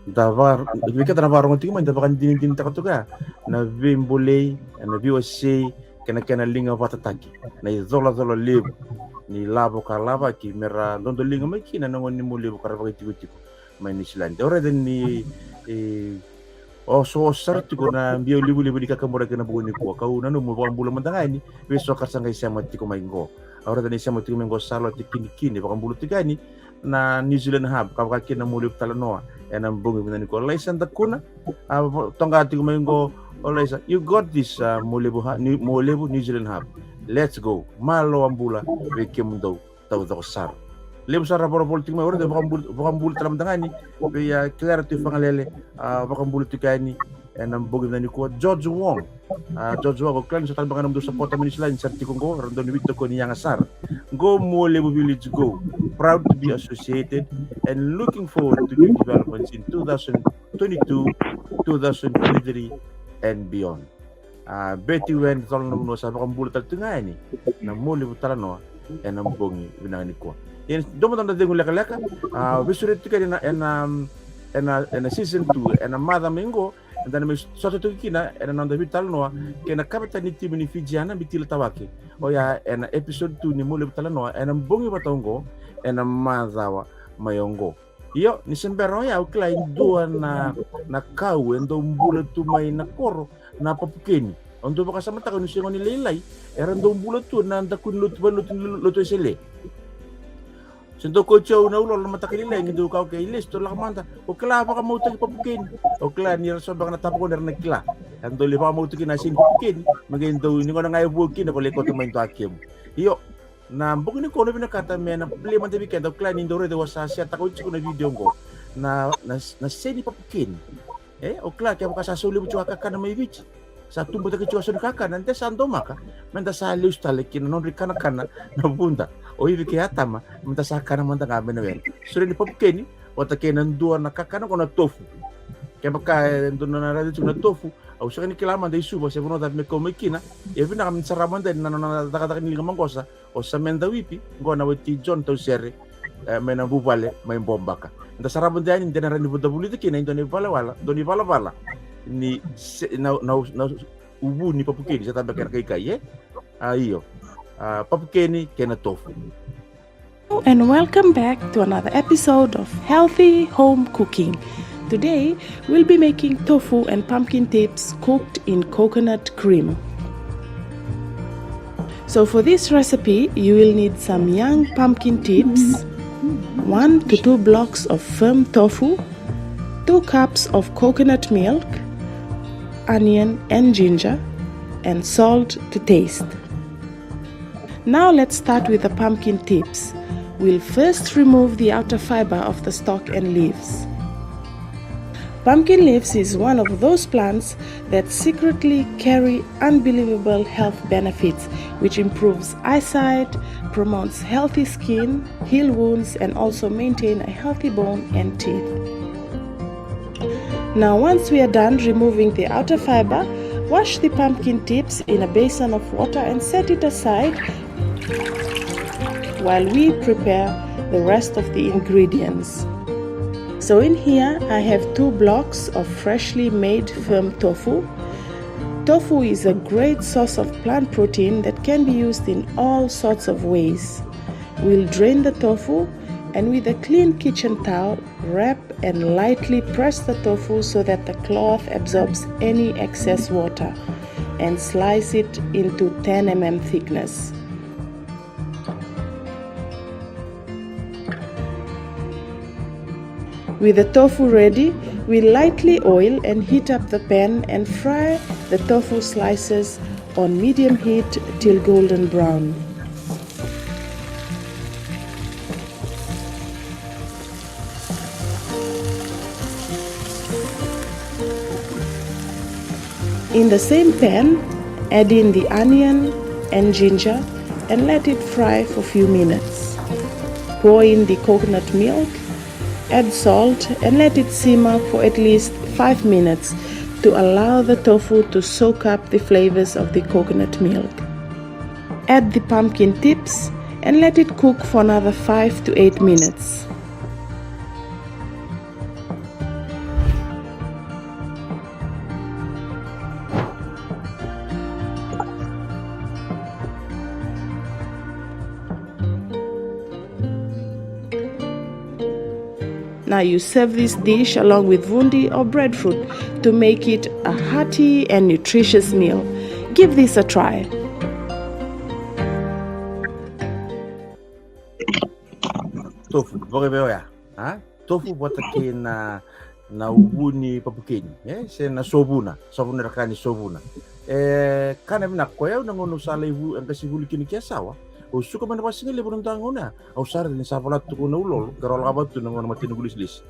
da vaka, vei keda na vakarogo tiko mai, da vakadinadinataka toka ya na veibolei, na veiwasei, kei na kena liga vatataki, na icolacola levu ni lavo ka lavaki me ra dodoliga mai kina na gone ni Mualevu ka ra vakaitikotiko mai Niusiladi. Au raica ni, e, osooso sara tiko na biau livaliva ni kakaburaki ena bogi nikua. Kau nanuma mo vakabula mada ga yani vei so ka ra sa qai sema tiko mai qo. Au raica ni sema tiko mai qo Salote Kinikini, vakabula tiko yani na New Zealand Hub, ka vaka kina na Mualevu Talanoa ena bogi vinaka nikua. Laisa Dakuna, a, toqa tiko mai qo, o Laisa, you got this, a, Mualevu, Mualevu New Zealand Hub. Let's go. Malo a bula vei kemudou. Taucoko sara. Levu sara volavola tiko mai, au raica vakabula, vakabula tale mada ga yani vei, a, Clara Tuifagalele, a, vakabula tiko yani ena bogi vinaka nikua. George Wong, a, George Wong, au kila ni so tale mada ga na nomudou sapota mai Niusiladi sa tiko qo, era dau ni veitokoni yaga sara. Go Mualevu Village, go. Proud to be associated and looking forward to new developments in two thousand twenty-two, two thousand twenty-three and beyond. A, Betty Wen, cola na vanua, sa vakabula tale tu ga yani na Mualevu Talanoa ena bogi vinaka nikua. Ia dua mada na cegu lekaleka, a, veisureti tiko yani ena, ena, ena, ena season two, ena macawa mai qo, eda na mai sota tiko kina ena noda veitalanoa kei na kavetani ni timi ni Fijiana, Bitila Tawake. Oya ena episode two ni Mualevu Talanoa ena bogi vata oqo, ena macawa mai oqo. Io, ni se bera oya, au kila e dua na, na kau e dau bula tu mai na koro na Papukeni. Au dau vakasamataka niu se gone lailai, era dau bula tu na daku ni lotu, valenilotu ni Lotu Wesele. Se dau kauti au na ulolo na mataka lailai, qai dau kaya, okay, lesu, tou lako mada. O kila, vakamautaki papukeni. O kila ni ra so beka na tavakoni era na kila. Era dau lai vakamautaki na seni papukeni. Me qai dau ni gauna ga e vua kina, ko lai kauta mai dua kemu. Io, na bogi nikua au na vinakata me na play mada vei keda, o kila ni dau raica au sa share-taka oti tiko na video oqo. Na, na, na seni papukeni. E, o kila kevaka sa sau levu tiko a kakana mai Viti, sa tubataki tiko a sau ni kakana, de sa domaka me da sa lesu tale ki na nodra ikanakana na vuda, o Ivi kei Atama, me da sa kana mada ga mai na were. Solia ni papukeni vata kei na dua na kakana qo na tofu. Kevaka e dua na raica tiko na tofu, au sega ni kila mada i Suva se vanua cava me kau mai kina. E vinaka me da sarava mada yani na nona cakacaka ni liga maqosa, o Samantha Wipi, qo na wati John Tausere, e, mai na vuvale mai Bobaka. Da sarava mada yani, de na rawa ni da vulica kina e dua na ivalavala, dua na ivalavala ni se, na, na, na uvu ni papukeni, se cava beka na kaikai, e? A, io. A, papukeni kei na tofu. And welcome back to another episode of Healthy Home Cooking. Today, we'll be making tofu and pumpkin tips cooked in coconut cream. So for this recipe, you will need some young pumpkin tips, one to two blocks of firm tofu, two cups of coconut milk, onion and ginger, and salt to taste. Now let's start with the pumpkin tips. We'll first remove the outer fiber of the stalk and leaves. Pumpkin leaves is one of those plants that secretly carry unbelievable health benefits, which improves eyesight, promotes healthy skin, heal wounds, and also maintain a healthy bone and teeth. Now, once we are done removing the outer fiber, wash the pumpkin tips in a basin of water and set it aside while we prepare the rest of the ingredients. So in here, I have two blocks of freshly made firm tofu. Tofu is a great source of plant protein that can be used in all sorts of ways. We'll drain the tofu and with a clean kitchen towel, wrap and lightly press the tofu so that the cloth absorbs any excess water, and slice it into ten millimeter thickness. With the tofu ready, we lightly oil and heat up the pan and fry the tofu slices on medium heat till golden brown. In the same pan, add in the onion and ginger and let it fry for few minutes. Pour in the coconut milk, add salt and let it simmer for at least five minutes to allow the tofu to soak up the flavors of the coconut milk. Add the pumpkin tips and let it cook for another five to eight minutes. Now you serve this dish along with vundi or breadfruit to make it a hearty and nutritious meal. Give this a try. Tofu, vakaivei oya, a? Tofu vata kei na, na uvu ni papukeni, e? Se na sovuna, sovuna era kaya ni sovuna. E, kana vinaka, ko yau na gauna au sa lai vu-, e, qasenivuli kina ki Yasawa. Au suka mai na vakasigalevu na dua na gauna, au sa raica ni sa vola tu na ulolo, qai ra lako vata tu na gauna mataniqu lesilesi.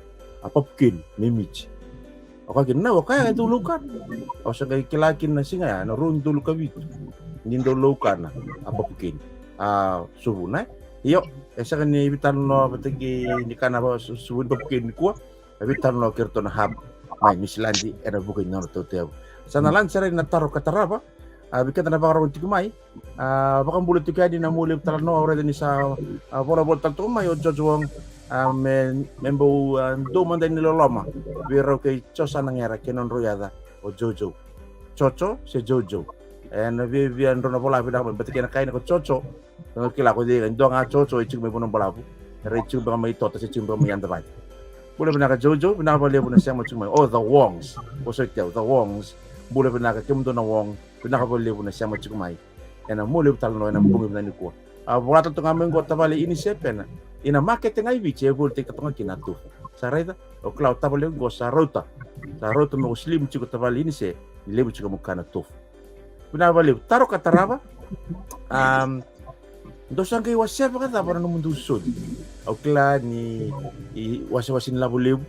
A papukeni, me miti. Au kaya kina, na, au kaya e dau laukana. Au sa qai kila kina na siga ya, na rua na udolu ka vitu. Ni dau laukana a papukeni. A sovuna, e? Io, e sega ni veitalanoa vata kei ni kana va-, so-, sovuna papukeni nikua. E veitalanoa kei iratou na hub mai Niusiladi ena vuku ni nona tautayavu. Sa na lade sara na taro ka tarava. A, vei keda na vakarorogo tiko mai. A, vakabula tiko yani na Mualevu Talanoa, au raica ni sa, a, volavola tale toka mai o George Wong, a, me, me bau, a, dou mada ni loloma vei rau kei Josana Gera kei nodrau yaca o Jojo. Jojo se Jojo. E, na viavia drau na vola vinaka mai, bata kei na kaina ko Jojo. Au kila ko cei, e dua ga Jojo e tiko mai Vanuabalavu. Era e tiko beka mai Tota se tiko beka mai Yadavali. Bula vinaka Jojo, vinaka vakalevu na sema tiko mai. O, the Wongs. Ko so teu, the Wongs. Bula vinaka kemudou na Wong. Vinaka vakalevu na sema tiko mai ena Mualevu Talanoa ena bogi vinaka nikua. A, vola tale toka ga mai qo tavale Ini Sepena. Ia na makete ga i Viti e volitaki toka ga kina na tofu. Sa raica, o kila o tavalequ qo sa rauta. Sa rauta me o slim tiko tavale Inise, ni levu tiko mo kana tofu. Vinaka vakalevu, taro ka tarava. Am, dou sa qai wasea vakacava na nomudou soli? Au kila ni i wasewase ni lavo levu.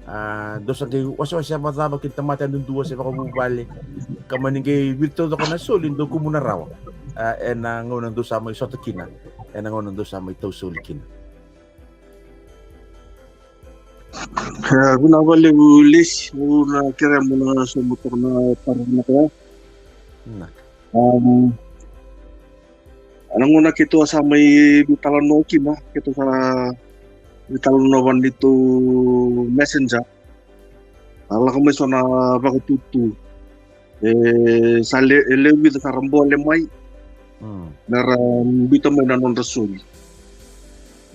A, dou sa qai wasewase vakacava kei na tamata yadudua se vakavuvale? Ka mani qai viri taucoko na soli dou kumuna rawa. A, ena gauna dou sa mai sota kina, ena gauna dou sa mai tau soli kina. E, vinaka vakalevu Lesi, au na kerea mo na sauma toka na taro vinaka ya. Na. Um, na gauna keitou a sa mai veitalanoa kina, keitou sa veitalanoa vua neitou messenger. A lako mai so na vakatutu. E sa le, e lewe vica sa ra bole mai. Mm. Me ra biuta mai na nodra soli.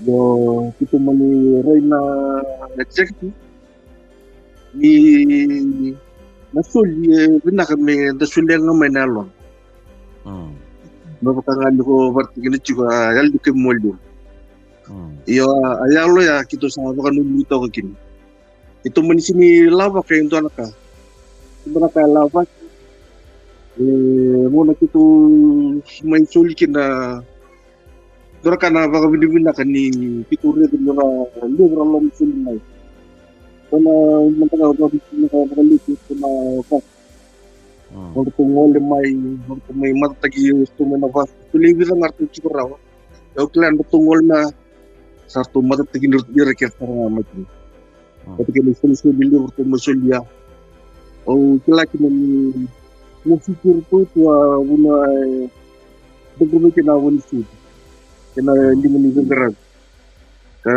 Io, keitou mani rai na executive ni na soli e vinaka me da solia ga mai na yalona. Mm. Me vaka ga ni ko varatakina tiko a yalo ni kemu moliwa. Mm. Io, a yalo ya keitou sa vakananumi toka kina. Keitou mani sini lavaka e dua na ka. Dua na ka e lavaki. E, gauna keitou mai soli kina, dua na ka na vakavinavinaka ni keitou raica ni ra levu ra loma soli mai. Dua na, dua na ka vakavinavinaka vakalevu keitou na ka. Mm. Ratou gole mai, ratou mai matataki, ratou mai na vasu. Ratou lewe vica ga ratou tiko rawa. Au kila ni ratou gole mai, sa ratou matataki ni ratou ira kece sara ga mai kina. Mm. Vata kei na isolisoli levu ratou mai solia. Au kila kina ni, ni siki ratou tu a vuna, e, dodonu kina a vuna soli. Kena liga ni veiqaravi. E,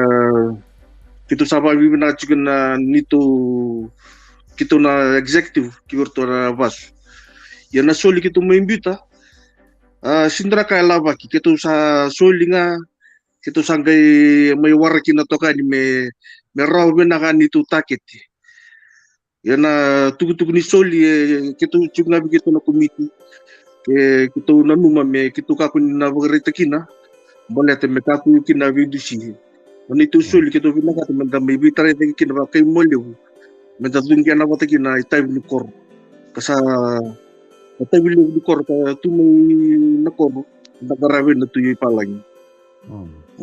keitou sa vakavinavinaka tiko na neitou, keitou na executive, kei iratou na vasu. Ia na soli keitou mai biuta, a, sega ni dua na ka e lavaki, keitou sa soli ga, keitou sa qai mai waraki na tokani me, me rawa vinaka neitou takete. Ia na tukutuku ni soli, e, keitou tiko ga vei keitou na komiti. E, keitou nanuma me keitou kakua ni na vakaraitaka kina. Baleta me kakua kina veidusi. O neitou soli keitou vinakata me da mai veitarai cake kina vakaimolevu. Me da cuqena vata kina itavi ni koro. Ka sa, itavi levu ni koro, ka tu mai na koro. Da qaravi na Tui Palagi. Mm. E,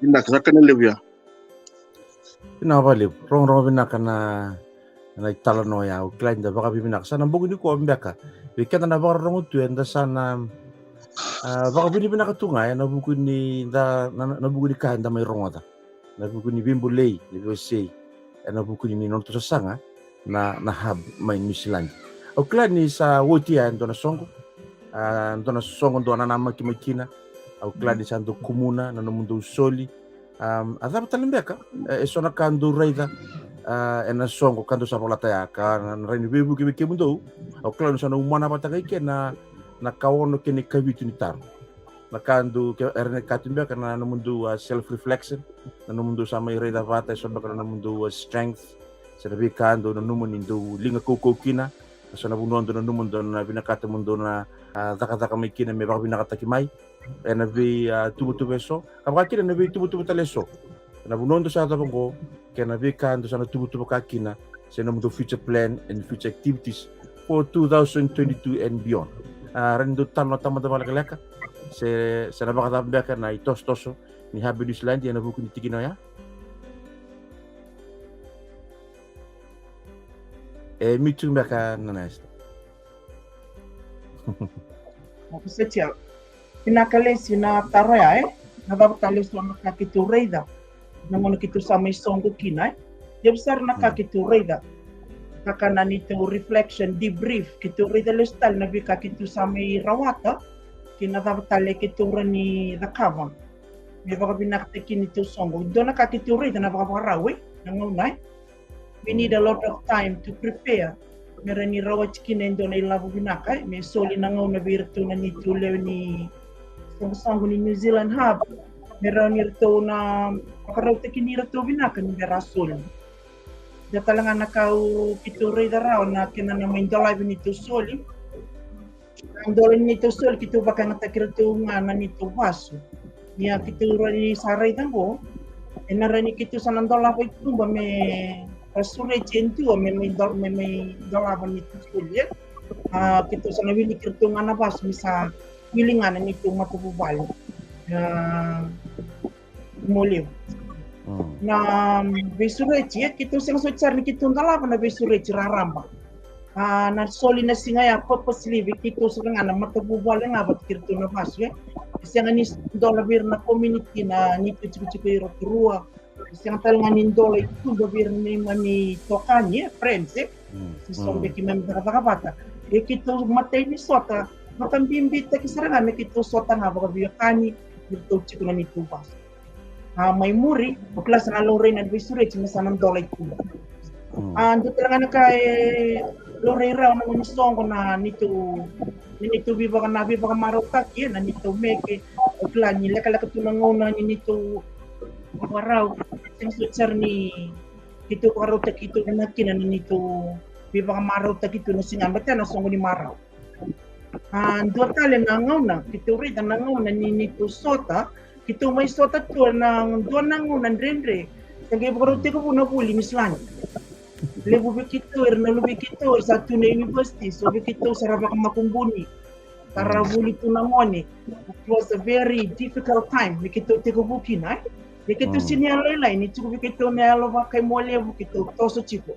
vinaka, sa ka na levu ya. Vinaka vakalevu, rogorogo vinaka na, na italanoa ya, au kila ni da vakavinavinaka. Sa na bogi nikua beka, vei keda na vakarorogo tu, eda sa na, a, vakavinavinaka tu ga, ena vuku ni da, na, na vuku ni ka eda mai rogoca. Na vuku ni veibolei, ni veiwasei, ena vuku ni nodatou sasaga, na, na hub mai New Zealand. Au kila ni sa oti ya e dua na soqo, a, dua na soqo dou a nanamaki mai kina. Au kila ni sa dou kumuna na nomudou soli. Am, a cava tale beka, e, e so na ka dou raica, a, ena soqo ka dou sa vakalata ya, ka na, na rawa ni veivuke vei kemudou. Au kila ni sa na umana vata kei ke na, na ka ono kei na ikavitu ni taro. Na ka dou, ke, era na ka tu beka na nomudou, a, self reflection, na nomudou sa mai raica vata, e so beka na nomudou, a, strength. Se na veika dou nanuma ni dou liga kaukau kina, e so na vanua dou nanuma dou na vinakata mo dou na, a, cakacaka mai kina me vakavinakataki mai ena vei, a, tuvatuva e so, ka vaka kina na veituvatuva tale e so. Na vanua dou sa yacova oqo, kei na veika dou sa na tuvatuva ka kina, se nomudou future plan and future activities for two thousand twenty-two and beyond. A, rawa ni dou talanoataka mada vakalekaleka, se, se na vakacava beka na itosotoso ni hub e New Zealand ena vuku ni tikina oya. E mute beka na nais. Vinaka Lesi na taro ya, e? Na cava tale e so na ka keitou raica na gauna keitou sa mai soqo kina, e? Levu sara na ka keitou raica. Ka ka na neitou reflection, debrief, keitou raica lesu tale na veika keitou sa mai rawata, kei na cava tale keitou rawa ni cakava me vakavinakataki neitou soqo. Dua na ka keitou raica na vakavakarau, e? Na gauna, e? We need a lot of time to prepare. Me rawa ni rawati kina e dua na ilavo vinaka, e, me soli na gauna vei iratou na neitou lewe ni soqosoqo ni New Zealand Hub. Me rawa ni ratou na vakarautaki ni ratou vinaka ni me ra soli. Dua tale ga na ka au keitou raica rawa na kena na mai dolavi neitou soli. Na dola ni neitou soli keitou vakayagataki iratou ga na neitou vasu. Ia keitou rawa ni sa raica qo, e na rawa ni keitou sa na dolava i tuba me ra sureti e dua me mai dol-, me mai dolava ni tu soli, e. A, keitou sa na wiliki iratou ga na vasu me sa wili ga na neitou matavuvale. A, Mualevu. Mm. Na, mm, veisureti, e, keitou sega soti sara ni keitou dolava na veisureti raraba. A, na soli na siga ya purposely vei keitou sara ga na matavuvale ga vata kei iratou na vasu, e. E sega ni dola vei ira na community na neitou tikotiko i Rotorua. E sega tale ga ni dola i tuba vei ira na neimami itokani, e, friends, e. Mm. Se so, mm, beka keimami cakacaka vata. E keitou matai ni sota, vakabibitaki sara ga me keitou sota ga vakaveiwekani, iratou tiko na neitou vasu. A, mai muri, o kila sa na laurai na veisureti me sa na dola i tuba. Mm. A, dua tale ga na ka e laurai rawa na gone soqo na neitou, na neitou veivaka-, na veivakamarautaki, e, na neitou meke, o kila ni lekaleka tu na gauna ni neitou vakarau, sega soti sara ni keitou vakarautaki tu ga kina na neitou veivakamarautaki tu na siga, baleta na soqo ni marau. A, dua tale na gauna, keitou raica na gauna ni neitou sota, keitou mai sota tu na dua na gauna dredre. Sa qai vakarau tekivu na vuli Niusiladi. Levu vei keitou, era na luve i keitou, era sa tu na university, so vei keitou sa ra vakamakubuni. Sa ra vuli tu na gone. It was a very difficult time, me keitou tekivu kina, e. Me keitou, mm, sini yalo lailai, ni tiko vei keitou na yalo vakaimolevu, keitou toso tiko.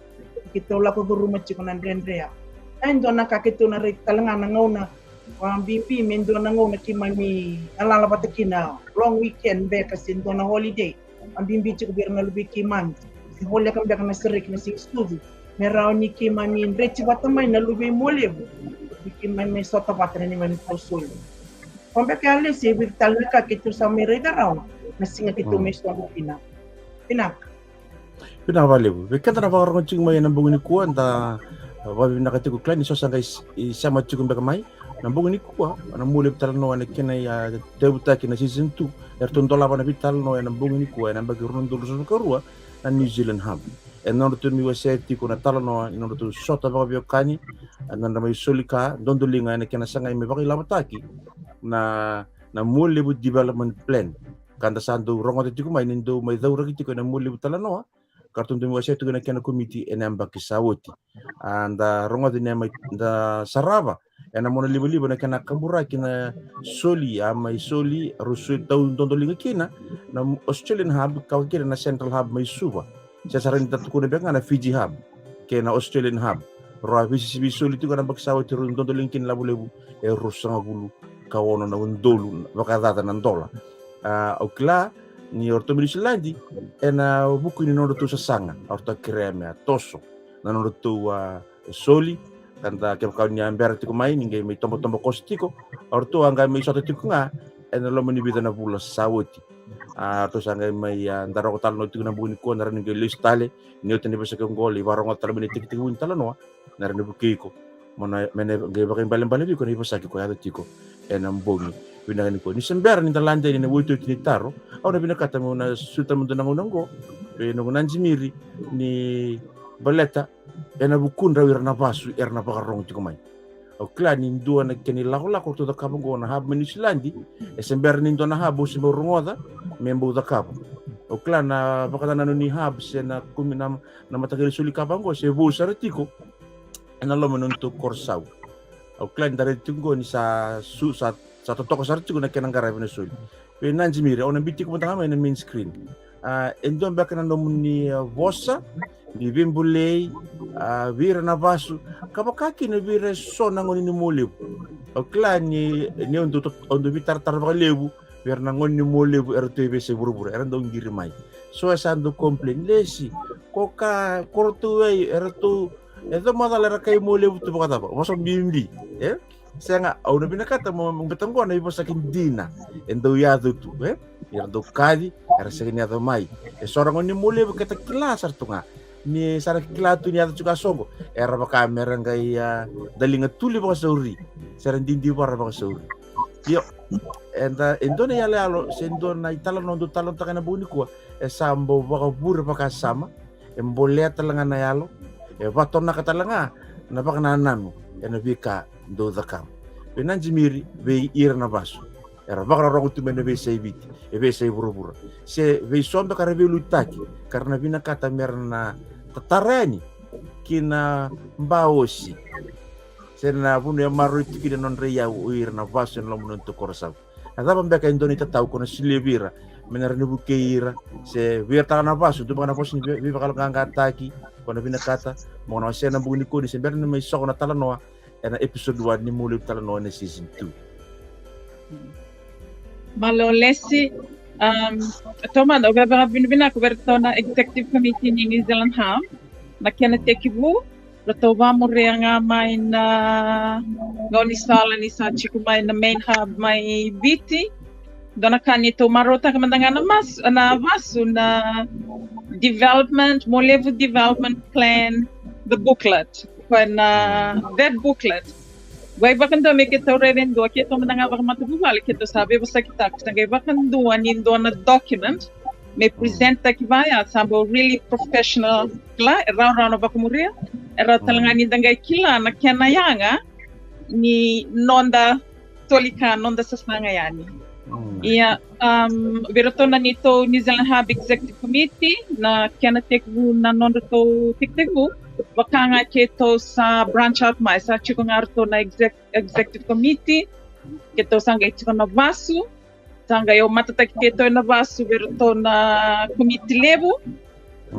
Keitou lako curuma tiko na dredre ya. E dua na ka keitou na raica tale ga na gauna, a, bibi me dua na gauna keimami galala vata kina, long weekend beka se dua na holiday. A, bibi tiko vei ira na luve i keimami. Se voleka beka na sereki na siga sucu. Me rawa ni keimami dreti vata mai na luve i Mualevu. Ni keimami sota vata na neimami itausoli. Ko beka ya Lesi, e vica tale na ka keitou sa mai raica rawa na siga keitou, mm, mai soqo kina. Vinaka. Vinaka vakalevu. Vei keda na vakarorogo tiko mai ena bogi nikua, da, a, vakavinavinaka tiko, kila ni so sa qai s-, i sema tiko beka mai na bogi nikua na Mualevu Talanoa ena kena, a, tauyavutaki na season two. Eratou dolava na veitalanoa ena bogi nikua, ena yabaki rua na udolu ruasagavulu ka rua, na New Zealand Hub. E nodratou mai wasea tiko na talanoa ni nodratou sota vakaveiwekani, e nodra mai soli ka dodoliga ena kena sagai me vakailavotaki na, na Mualevu Development Plan. Ka da sa dau rogoca tiko mai ni dau mai cauraki tiko ena Mualevu Talanoa, ka ratou dau mai wasea tiko na kena komiti ena yabaki sa oti. A, da rogoca ni a mai, da sarava ena monalivaliva na kena kaburaki na soli, a mai soli, rau soli tau dodoliga kina na Australian Hub, ka vaka kina na Central Hub mai Suva. Se sara ni da tukuna beka ga na Fiji Hub kei na Australian Hub. Rau a veisisivi soli tiko ena yabaki sa oti, rau dodoliga kina na lavo levu e ruasagavulu ka ono na udolu vakacaca na dola. A, au kila ni o ratou mai Niusiladi, ena vuku ni nodratou sasaga, o ratou a kerea me a toso na nodratou, a, soli. Ka da, kevaka ni a bera tiko mai, ni qai mai tobotobo koso tiko, o ratou a qai mai sota tiko ga ena loma ni vica na vula sa oti. A, ratou sa qai mai, a, da rogo talanoa tiko na bogi nikua, na rawa ni qai lesu tale ni oti na veisaki oqo, lai vakarogoca tale mai na itekitekivu ni talanoa, na rawa ni vukei iko mo na, me na qai vakaibalebale vei iko na ivosaki ko yaco tiko ena bogi vinaka nikua. Ni se bera ni da lade yani ena iotioti ni taro, au na vinakata meu na suta mada na gauna oqo vei noqu najimiri ni baleta ena vukudrau ira na vasu era na vakarorogo tiko mai. Au kila ni dua na kena ilakolako ratou cakava oqo na hub mai Niusiladi, e se bera ni dua na hub au se bau rogoca me bau cakava. Au kila na vakanananu ni hub se na kumi na, na mataqali soli kava oqo se vou sara tiko ena loma ni nodratou korosau. Au kila ni da raica tiko oqo ni sa su, sa, sa totoka sara tiko na kena qaravi na soli. Vei najimiri, au na biu tiko mada ga mai na main screen. A, e dua beka na nomuni, a, vosa ni veibolei, a, vei ira na vasu, ka vaka kina vei ira eso na gone ni Mualevu. Au kila ni, ni au dau tot-, au dau veitaratara vakalevu vei ira na gone ni Mualevu era tu e veiyasai vuravura, era dau qiri mai. So e sa dau complain, Lesi, ko ka, ko ratou ei, eratou, e dau macala era kai Mualevu tu vakacava, vosa bibi, e? Sega, au na vinakata mo, mo beta oqo na ivosaki dina e dau yaco tu, e? Era dau kaci, era sega ni yaco mai. E so ra gone ni Mualevu keta kila sara tu ga. Ni sa ra kila tu ni yaco tiko a soqo, era vaka me ra qai, a, daliga tuli vakasauri, se ra didivara vakasauri. Io, eda, e dua na iyaloyalo se dua na italanoa dau talanoataka ena bogi nikua, e sa bau vakavure vakasama, e bolea tale ga na yalo, e vatonaka tale ga na vakanananu ena veika dau cakava. Vei najimiri, vei ira na vasu. era vakarorogo tu mai na veiyasai Viti, e veiyasai vuravura, se veiso beka era veiliutaki ka ra na vinakata me ra na tatara yani ki na baosi se na vanua e maroroi tu kina na nodra iyau o ira na vasu ena loma ni noda Korosavu. Na cava beka e dua na itatau ko na solia vei ira me na rawa ni vukei ira se vei ira tale ga na vasu, dua beka na vasu ni vei- veivakayaloqaqataki ko na vinakata mo na wasea ena bogi nikua ni se bera ni mai soko na talanoa ena episode one ni Mualevu Talanoa ena season two. Malo Lesi, um, taumada au via vakavinavinaka vei iratou na Executive Committee ni New Zealand Hub, na kena tekivu, ratou vakamuria ga mai na gaunisala ni sa tiko mai na main hub mai Viti. Dua na ka ni tou marautaka mada ga na mas- na vasu na development, Mualevu Development Plan, the booklet, ko na that booklet. Qai vakadua me keitou raica e dua, keitou mada ga vakamatavuvale keitou sa veivosakitaka, sa qai vakadua ni dua na document me present taki vaya, sa bau really professional, kila, e rawarawa na vakamuria, e rawa tale ga ni da qai kila na kena yaga ni noda tolika, noda sasaga yani. Ia, um, vei iratou na neitou New Zealand Hub Executive Committee, na kena tekivu na nodratou tekitekivu, vaka ga keitou sa branch out mai, sa tiko ga ratou na exec- Executive Committee, keitou sa qai tiko na vasu, sa qai au matataki keitou ena vasu vei iratou na komiti levu.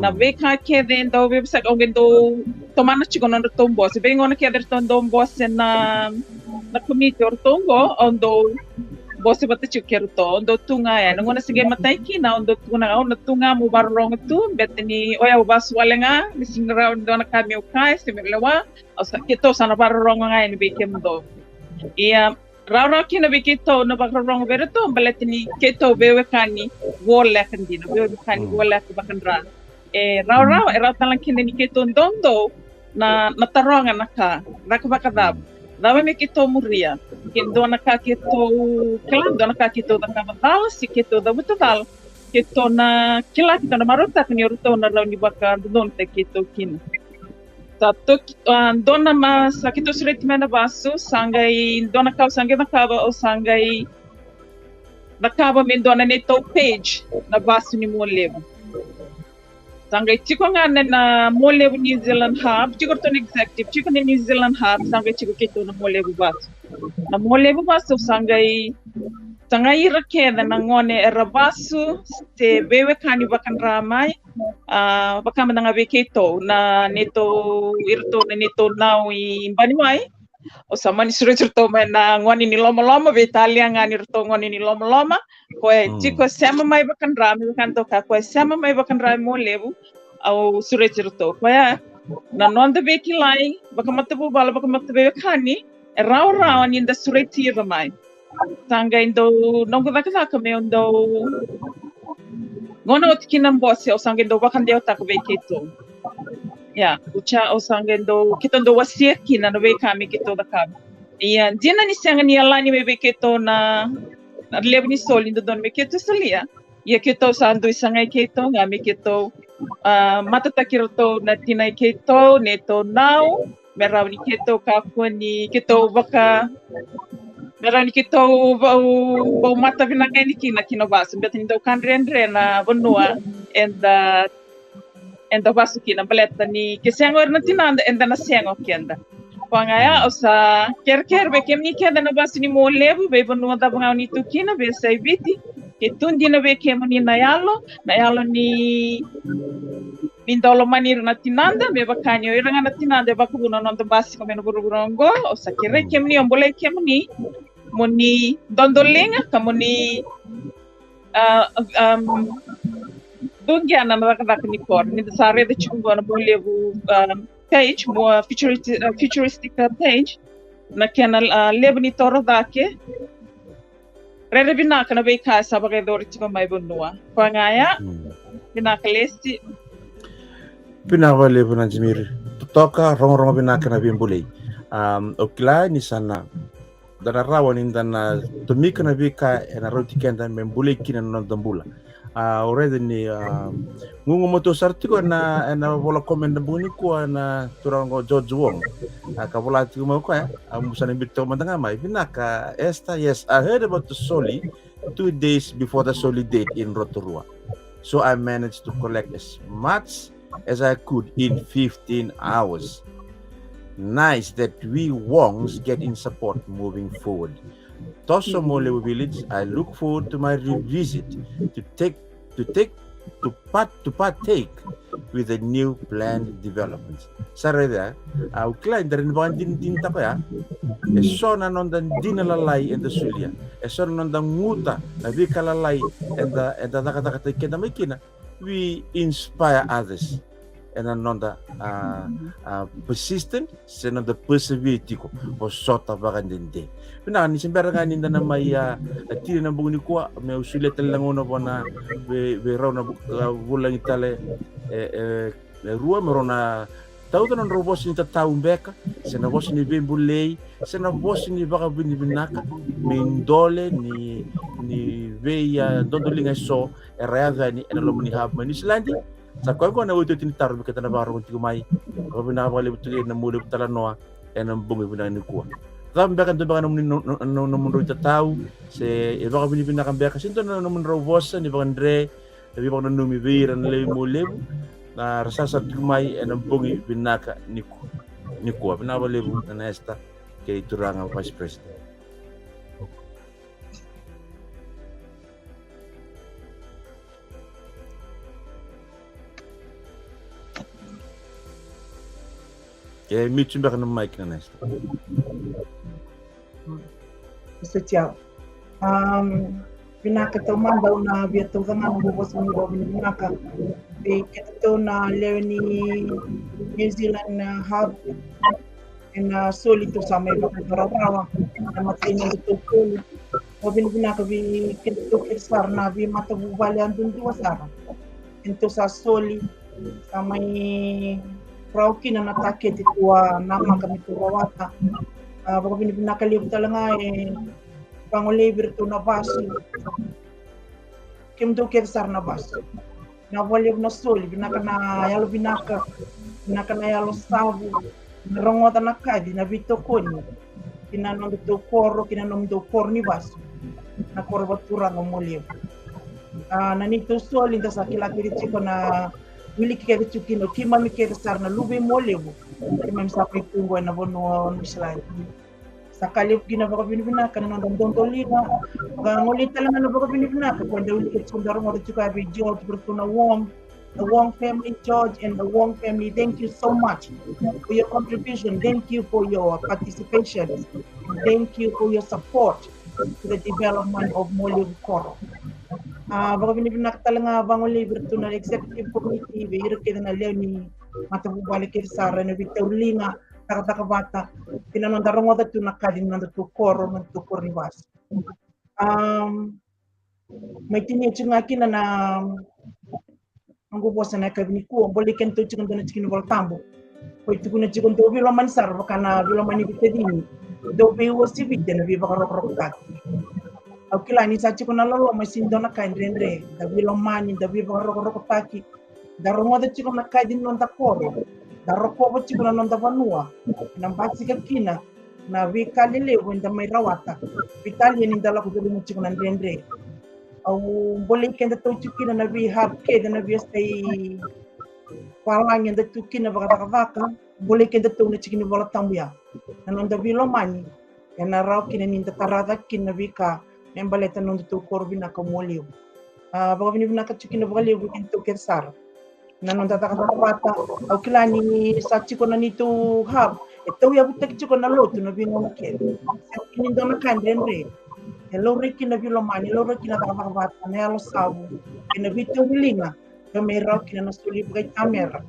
Na veika kece e dau veivosaki, au qai dau tomana tiko na nodratou bose. Veigauna kece ratou dau bose na, na komiti o ratou qo, au dau bose vata tiko kei ratou, au dau tu ga yani. Na gauna se qai matai kina, au dau tukuna ga, au na tu ga meu vakarorogo tu, baleta ni o yau vasu wale ga, ni sega ni rawa ni dua na ka meu kaya se meu lewa, au sa, keitou sa na vakarorogo ga yani vei kemudou. Ia, rawarawa kina vei keitou na vakarorogo vei iratou, baleta ni keitou veiwekani voleka dina, veiwekani voleka vakadra. E rawarawa, e rawa tale kina ni keitou doudou na, na taroga na ka, caka vakacava, cava me keitou muria, ke dua na ka keitou kila, dua na ka keitou cakava cala, se keitou cavuta cala, keitou na kila, keitou na marautaka ni o ratou na rawa ni vakadodonutaki keitou kina. Sa toki, a, dua na ma sa keitou sureti mai na vasu, sa qai dua na ka au sa qai cakava, au sa qai cakava me dua na neitou page na vasu ni Mualevu. Sa qai tiko ga na, na Mualevu New Zealand Hub, tiko ratou na executive, tiko na New Zealand Hub, sa qai tiko keitou na Mualevu vasu. Na Mualevu vasu sa qai, sa qai ira kece na gone era vasu se veiwekani vakadra mai, a, vaka mada ga vei keitou na neitou, iratou na neitou nau i Baniwai. Au sa mani sureti iratou mai na gone ni lomaloma, veitalia ga ni iratou gone ni lomaloma. Koya e tiko sema mai vakadra, me vaka na toka, koya e sema mai vakadra e Mualevu, au sureti iratou. Koya na noda veikilai vakamatavuvale, vakamataveiwekani, e rawarawa ni da sureti ira mai. Sa qai dau, noqu cakacaka meu dau, gauna oti kina na bose, au sa qai dau vakadewataka vei keitou. Ia, oti au sa qai dau, keitou dau wasea kina na veika me keitou cakava. Ia, dina ni sega ni yalani mai vei keitou na, na levu ni soli dodonu me keitou solia. Ia keitou sa dui sagai keitou ga me keitou, a, matataki iratou na tinai keitou, neitou nau, me rawa ni keitou kakua ni keitou vaka, me rawa ni keitou vau, vau mata vinaka yani kina ki na vasu, baleta ni dau ka dredre na vanua eda, eda vasu kina, baleta ni ke sega o ira na tinada, eda na sega o keda. Koya ga ya, au sa kerekere vei kemuni kece na vasu ni Mualevu, veivanua cava ga o ni tu kina, veiyasai Viti, ke tu dina vei kemuni na yalo, na yalo ni, ni dau lomani ira na tinada, me vaka ni o ira ga na tinada e vakavuna na noda basika mai na vuravura oqo. Au sa kerei kemuni, au bolei kemuni mo ni dodoliga ka mo ni, a, um, dugia na cakacaka ni koro. Ni da sa raica tiko qo na Mualevu, um, page, mo futuristic, uh, futuristic, uh, page, na kena, uh, levu ni toro cake. Rere vinaka na veika e sa vakayacori tiko mai vanua. Koya ga ya. Vinaka Lesi. Vinaka vakalevu na Jimiri. Totoka, rogorogo vinaka na veibolei. Um, au kila ni sa na da na rawa ni da na tomika na veika ena rauti keda me bolei kina na noda bula. A, already ni, a, gugumatua sara tiko ena, ena vola comment na bogi nikua na turaga o George Wong. A, ka vola tiko mai o koya, a, au sa na biuta toka mada ga mai. Vinaka Esther, yes, I heard about the soli two days before the soli date in Rotorua. So I managed to collect as much as I could in fifteen hours. Nice that we Wongs get in support moving forward. Toso Molevu Village, I look forward to my revisit to take to take to part to partake with the new planned developments. Sa raica, au kila ni da rawa ni vakadinadinataka ya. E so na noda dina lalai eda solia, e so na noda guta na veika lalai eda, eda cakacakataki keda mai kina. We inspire others ena noda, a, a, persistent, se noda persevere tiko, vosota vakadede. Vinaka ni se bera ga ni da na mai, a, a, tini na bogi nikua, meu solia tale na gauna vua na vei, vei rau na vu-, a, vulagi tale, e, e, e rua, me rau na tauca na nodrau vosa ni tatau beka, se na vosa ni veibolei, se na vosa ni vakavinavinaka, me idole ni, ni vei, a, dodoliga e so era yaco yani ena loma ni hub mai Niusiladi. Sa koya qo na iotioti ni taro me keda na vakarorogo tiko mai. Vakavinaka vakalevu tiko ena Mualevu Talanoa ena bogi vinaka nikua. Cava beka, dua beka nomuni, no, no, no, nomudrau itatau, se e vakavinavinaka beka, se dua na nomudrau vosa ni vakadre, na veivakananumi vei ira na lewe i Mualevu, na ra sasara tiko mai ena bogi vinaka nikua. Nikua, vinaka vakalevu Nana Esther kei turaga Vice President. E mute beka na mic, Nana Esther. Io, sa ciao. Um, vinaka taumada, au na via tauca ga noqu vosa ni vakavinavinaka vei kedatou na lewe ni New Zealand, uh, Hub. Ena soli tou sa mai vakadra rawa na imatai ni nodatou soli. Vakavinavinaka vei kedatou kece sara na veimatavuvale yadudua sara. Ena tou sa soli, sa mai rawa kina na takete tou a namaka me tou rawata. A, vakavinavinaka levu tale ga e vagolevi iratou na vasu. Kemudou kece sara na vasu. Vinaka vakalevu na soli, vinaka na yalovinaka, vinaka na yalo savu, na rogoca na kaci, na veitokoni ki na nodatou koro, ki na nomudou koro ni vasu, na koro vakaturaga o Mualevu. A, na neitou soli da sa kila kece tiko na wiliki kece tiko kina o keimami kece sara na luve i Mualevu. Keimami sa mai tu qo ena vanua o Niusiladi. Sa ka levu kina vakavinavinaka na noda dodoliga. Ka gole tale ga na vakavinavinaka ko da wilika tiko, da rogoca tiko ya vei George, vei ratou na Wong, the Wong family, George and the Wong family. Thank you so much for your contribution. Thank you for your participation. Thank you for your support to the development of Mualevu koro. A, vakavinavinaka tale ga vagolevi vei ratou na executive committee, vei ira kece na lewe ni matavuvale kece sara ena veitauriliga, cakacaka vata ki na noda rogoca tu na kaci ni nodatou koro, nodatou koro ni vasu. Um, mai tinia tiko ga kina na noqu vosa na yakavi nikua, bolei kedatou tiko e dua na tiki ni Vola Tabu. Ko e tukuna tiko, dou veilomani sara vaka na veilomani veitacini, dou veiuasiviti ena veivakarokorokotaki. Au kila ni sa tiko na loloma, e sega ni dua na ka e dredre, da veilomani, da veivakarokorokotaki, da rogoca tiko na kaci ni noda koro, da rokova tiko na noda vanua, na basika kina na veika lelevu eda mai rawata. Veitalia ni da lako curuma tiko na dredre. Au bolei kedatou tiko kina na vei hub kece, na veiyasai valagi eda tu kina vakacakacaka, bolei kedatou na tiki ni Vola Tabu ya. Na noda veilomani ena rawa kina ni da tara cake kina na veika me baleta na nodatou koro vinaka o Mualevu. A, vakavinavinaka tiko kina vakalevu vei kedatou kece sara na noda cakacaka vata. Au kila ni sa tiko na neitou hub e tauyavutaki tiko na lotu na veigauna kece. Sega ni dua na ka e dredre. E laurai kina na veilomani, e laurai kina na cakacaka vata, na yalo savu, ena veitauriliga, ka me rawa kina na soli vakaitamera.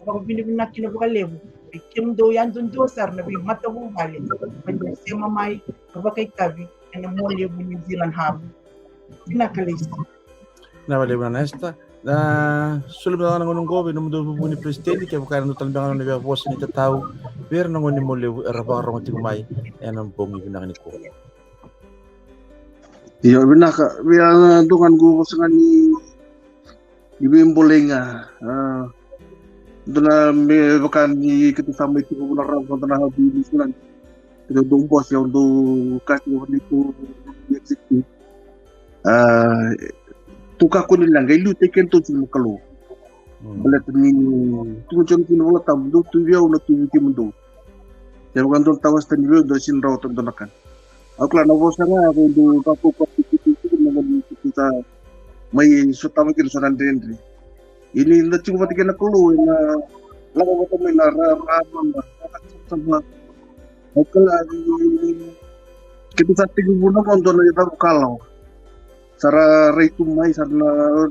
Vakavinavinaka kina vakalevu vei kemudou yadudua sara na veimatavuvale, me dou sema mai ka vakaitavi ena Mualevu New Zealand Hub. Vinaka levu. Vinaka vakalevu Nana Esther. Na soli mada ga na gauna oqo vei nomudou vuvale ni peresitedi, kevaka e dua tale beka na nona via vosa ni tatau vei ira na gone ni Mualevu era vakarogo tiko mai ena bogi vinaka nikua. Io, vinaka. Via dua ga noqu vosa ga ni ni veibolei ga. A, dua na me vaka ni keitou sa mai tiko vuna rawa, dua na habu i Niusiladi. Keitou dau bose, au dau kasi vaka ni tu executive. A, tu kakua ni leqa, e liutaki kedatou tiko na Kalou. Baleta ni tu tiko kina Vola Tabu, dou tu vei au, na tu vei kemudou. Kevaka dou na tawase tani vei au, dou sega ni rawata dua na ka. Au kila na vosa ga, au dau vakaukauwataki keitou tiko na gauna keitou sa mai sotava kina so na dredre. Ia ni da tiko vata kei na Kalou, ena lako vata mai na rarama, na rarama. Au kila ni keitou sa tekivuna mo dua na icavukalawa. Sa ra rai tu mai, sa ra na,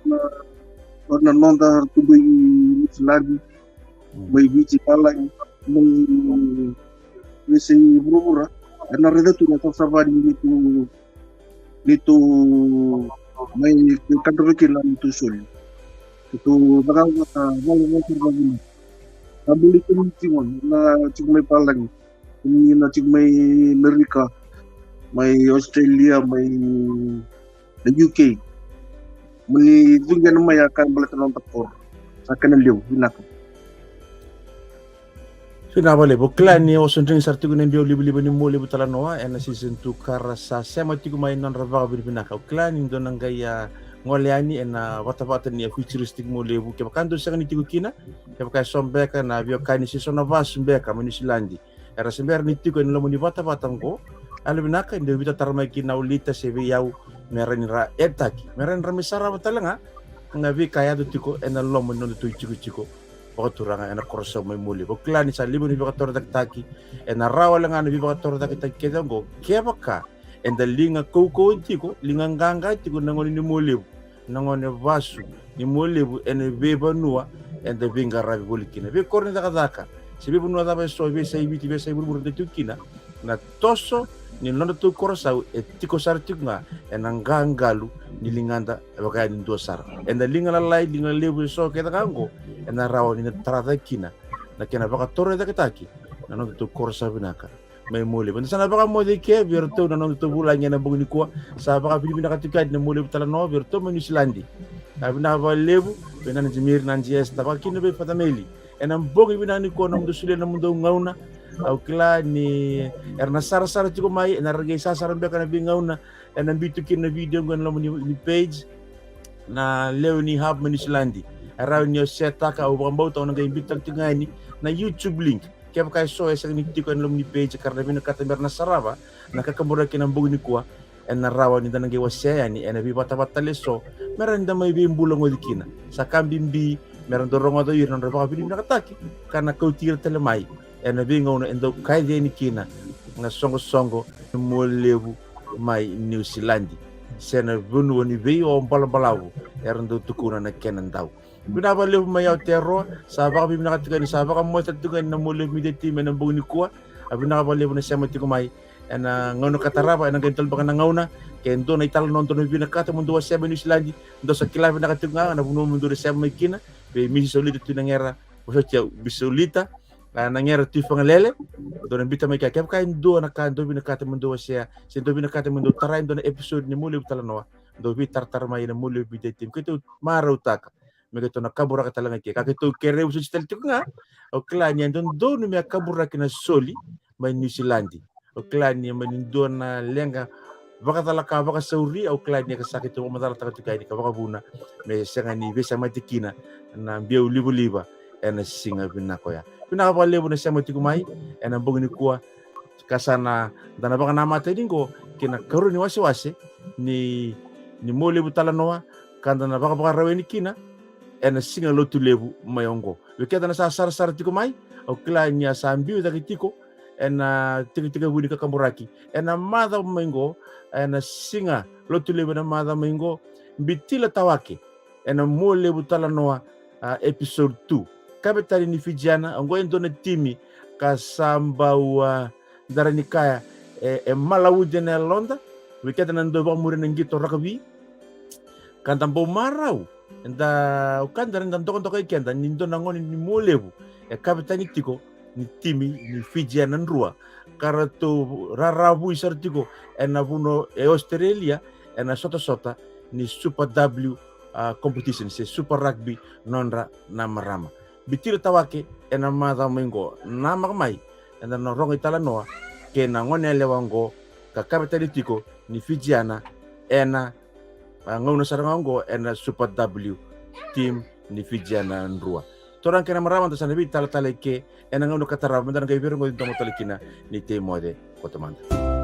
na, na noda tu mai Niusiladi, mai Viti, Palagi, mai veiyasai vuravura. Ena raica tu na savasava ni neitou, neitou mai kadrova kina na neitou soli. Keitou cakava vakavinaka. Sa buli kemuni tiko na tiko mai Palagi, kemuni na tiko mai Amerika, mai Australia, mai na U K. Mo ni cuqena mai a ka baleta na noda koro. Sa kena levu, vinaka. Vinaka vakalevu. Au kila ni oso dredre sara tiko na biau livaliva ni Mualevu Talanoa ena season two ka ra sa sema tiko mai na nodra vakavinavinaka. Au kila ni dua na qai a gole yani ena vatavata ni a futuristic Mualevu. Kevaka dou sega ni tiko kina, kevaka e so beka na veiwekani se so na vasu beka mai Niusiladi era se bera ni tiko ena loma ni vatavata oqo, yalovinaka ni dou veitatara mai kina o Lita se vei au, me rawa ni ra editaki, me rawa ni ra mai sarava tale ga na veika e yaco tiko ena loma ni nodatou itikotiko vakaturaga ena koro sau mai Mualevu. Au kila ni sa levu na veivakatorocaketaki, ena rawa wale ga na veivakatorocaketaki kece oqo kevaka eda liga kaukauwa tiko, liga qaqa tiko na gone ni Mualevu, na gone vasu ni Mualevu ena veivanua eda veiqaravi voli kina. Veikoro ni cakacaka se veivanua cava e so, veiyasai Viti, veiyasai vuravura eda tiko kina, na toso ni nodatou koro sau e tiko sara tiko ga ena qaqalu ni ligada e vaka yani dua sara. Eda liga lalai, liga levu e so kece ga oqo, ena rawa ni na tara cake kina na kena vakatorocaketaki na nodatou koro sa vinaka mai Mualevu. Eda sa na vakamoce i ke vei iratou na nodatou vulagi ena bogi nikua. Sa vakavinavinaka tiko yani na Mualevu Talanoa vei iratou mai Niusiladi. A, vinaka vakalevu vei Nana Jimiri, Nana Jesta, vakakina vei Father Meli. Ena bogi vinaka nikua na nomudou solia na nomudou gauna. Au kila ni era na sarasara tiko mai, ena ra qai sarasara beka na veigauna ena biu tu kina na video qo ena loma ni, ni page na lewe ni hub mai Niusiladi. E rawa ni o setaka, au vakabauta au na qai biuta tale tiko ga yani na YouTube link. Kevaka e so e sega ni tiko ena loma ni page ka ra na vinakata me ra na sarava na kakaburaki ena bogi nikua, ena rawa ni da na qai wasea yani ena veivatavata tale e so me rawa ni da mai veibulagoci kina. Sa ka bibi me ra dau rogoca o ira na nodra vakavinavinakataki ka na kauti ira tale mai ena veigauna e dau kaci yani kina na soqosoqo ni Mualevu mai Niusiladi se na vanua ni veiwau balabalavu era dau tukuna na kena dau. Vinaka vakalevu mai Aotearoa, sa vakavinavinaka tiko yani, sa vakamoce tiko yani na Mualevu Media Team ena bogi nikua. A, vinaka vakalevu na sema tiko mai ena gauna ka tarava, ena qai tale beka na gauna. Ke dua na italanoa dou na vinakata mo dou wasea mai Niusiladi, dou sa kila vinaka tiko ga na vanua mo dou na sema mai kina. Vei Misi Solita Tui Naqera, vosoti au, Misi Solita, a, Naqera Tui Fagalele, dou na biuta mai kea. Kevaka e dua na ka dou vinakata mo dou wasea se dou vinakata mo dou tara e dua na episode ni Mualevu Talanoa, dou veitaratara mai ena Mualevu Media Team. Keitou marautaka me keitou na kaburaka tale ga i ke. Ka keitou kerei vosoti tale tiko ga, au kila ni a dodonu me a kaburaki na soli mai Niusiladi. Au kila ni a mani dua na leqa vakacalaka vakasauri, au kila ni a ka sa keitou vakamacalataka tiko yani ka vakavuna me sega ni veisemati kina na biau livaliva ena siga vinaka oya. Vinaka vakalevu na sema tiko mai ena bogi nikua. Ka sa na, da na vakanamata yani qo kei na karua ni wasewase ni, ni Mualevu Talanoa, ka da na vakavakarau yani kina ena Siga Lotulevu mai oqo. Vei keda na sa sarasara tiko mai, au kila ni a sa biu cake tiko ena tikitiki vuni kakaburaki ena macawa mai qo, ena Siga Lotulevu ena macawa mai qo, Bitila Tawake ena Mualevu Talanoa, a, episode two. Kavetani ni Fijiana, oqo e dua na timi ka sa bau, a, da rawa ni kaya e, e malauti ena yaloda. Vei keda na dau vakamuria na qito rakavi, ka da bau marau, da, au kaya da rawa ni da dokadokai keda ni dua na gone ni Mualevu e kavetani tiko ni timi ni Fijiana drua ka ratou raravui sara tiko ena vanua e Australia ena sotasota ni Super W a, competition se Super Rugby nodra na marama. Bitira Tawake ena macawa mai qo, namaka mai eda na rogo italanoa kei na gone yalewa qo ka kavetani tiko ni Fijiana ena, a, gauna sara ga qo ena Super W team ni Fijiana Drua. Turaga kei na marama, da sa na veitalatala eke ena gauna ka tarava, meda na qai veirogoci domo tale kina. Ni tei moce koto mada.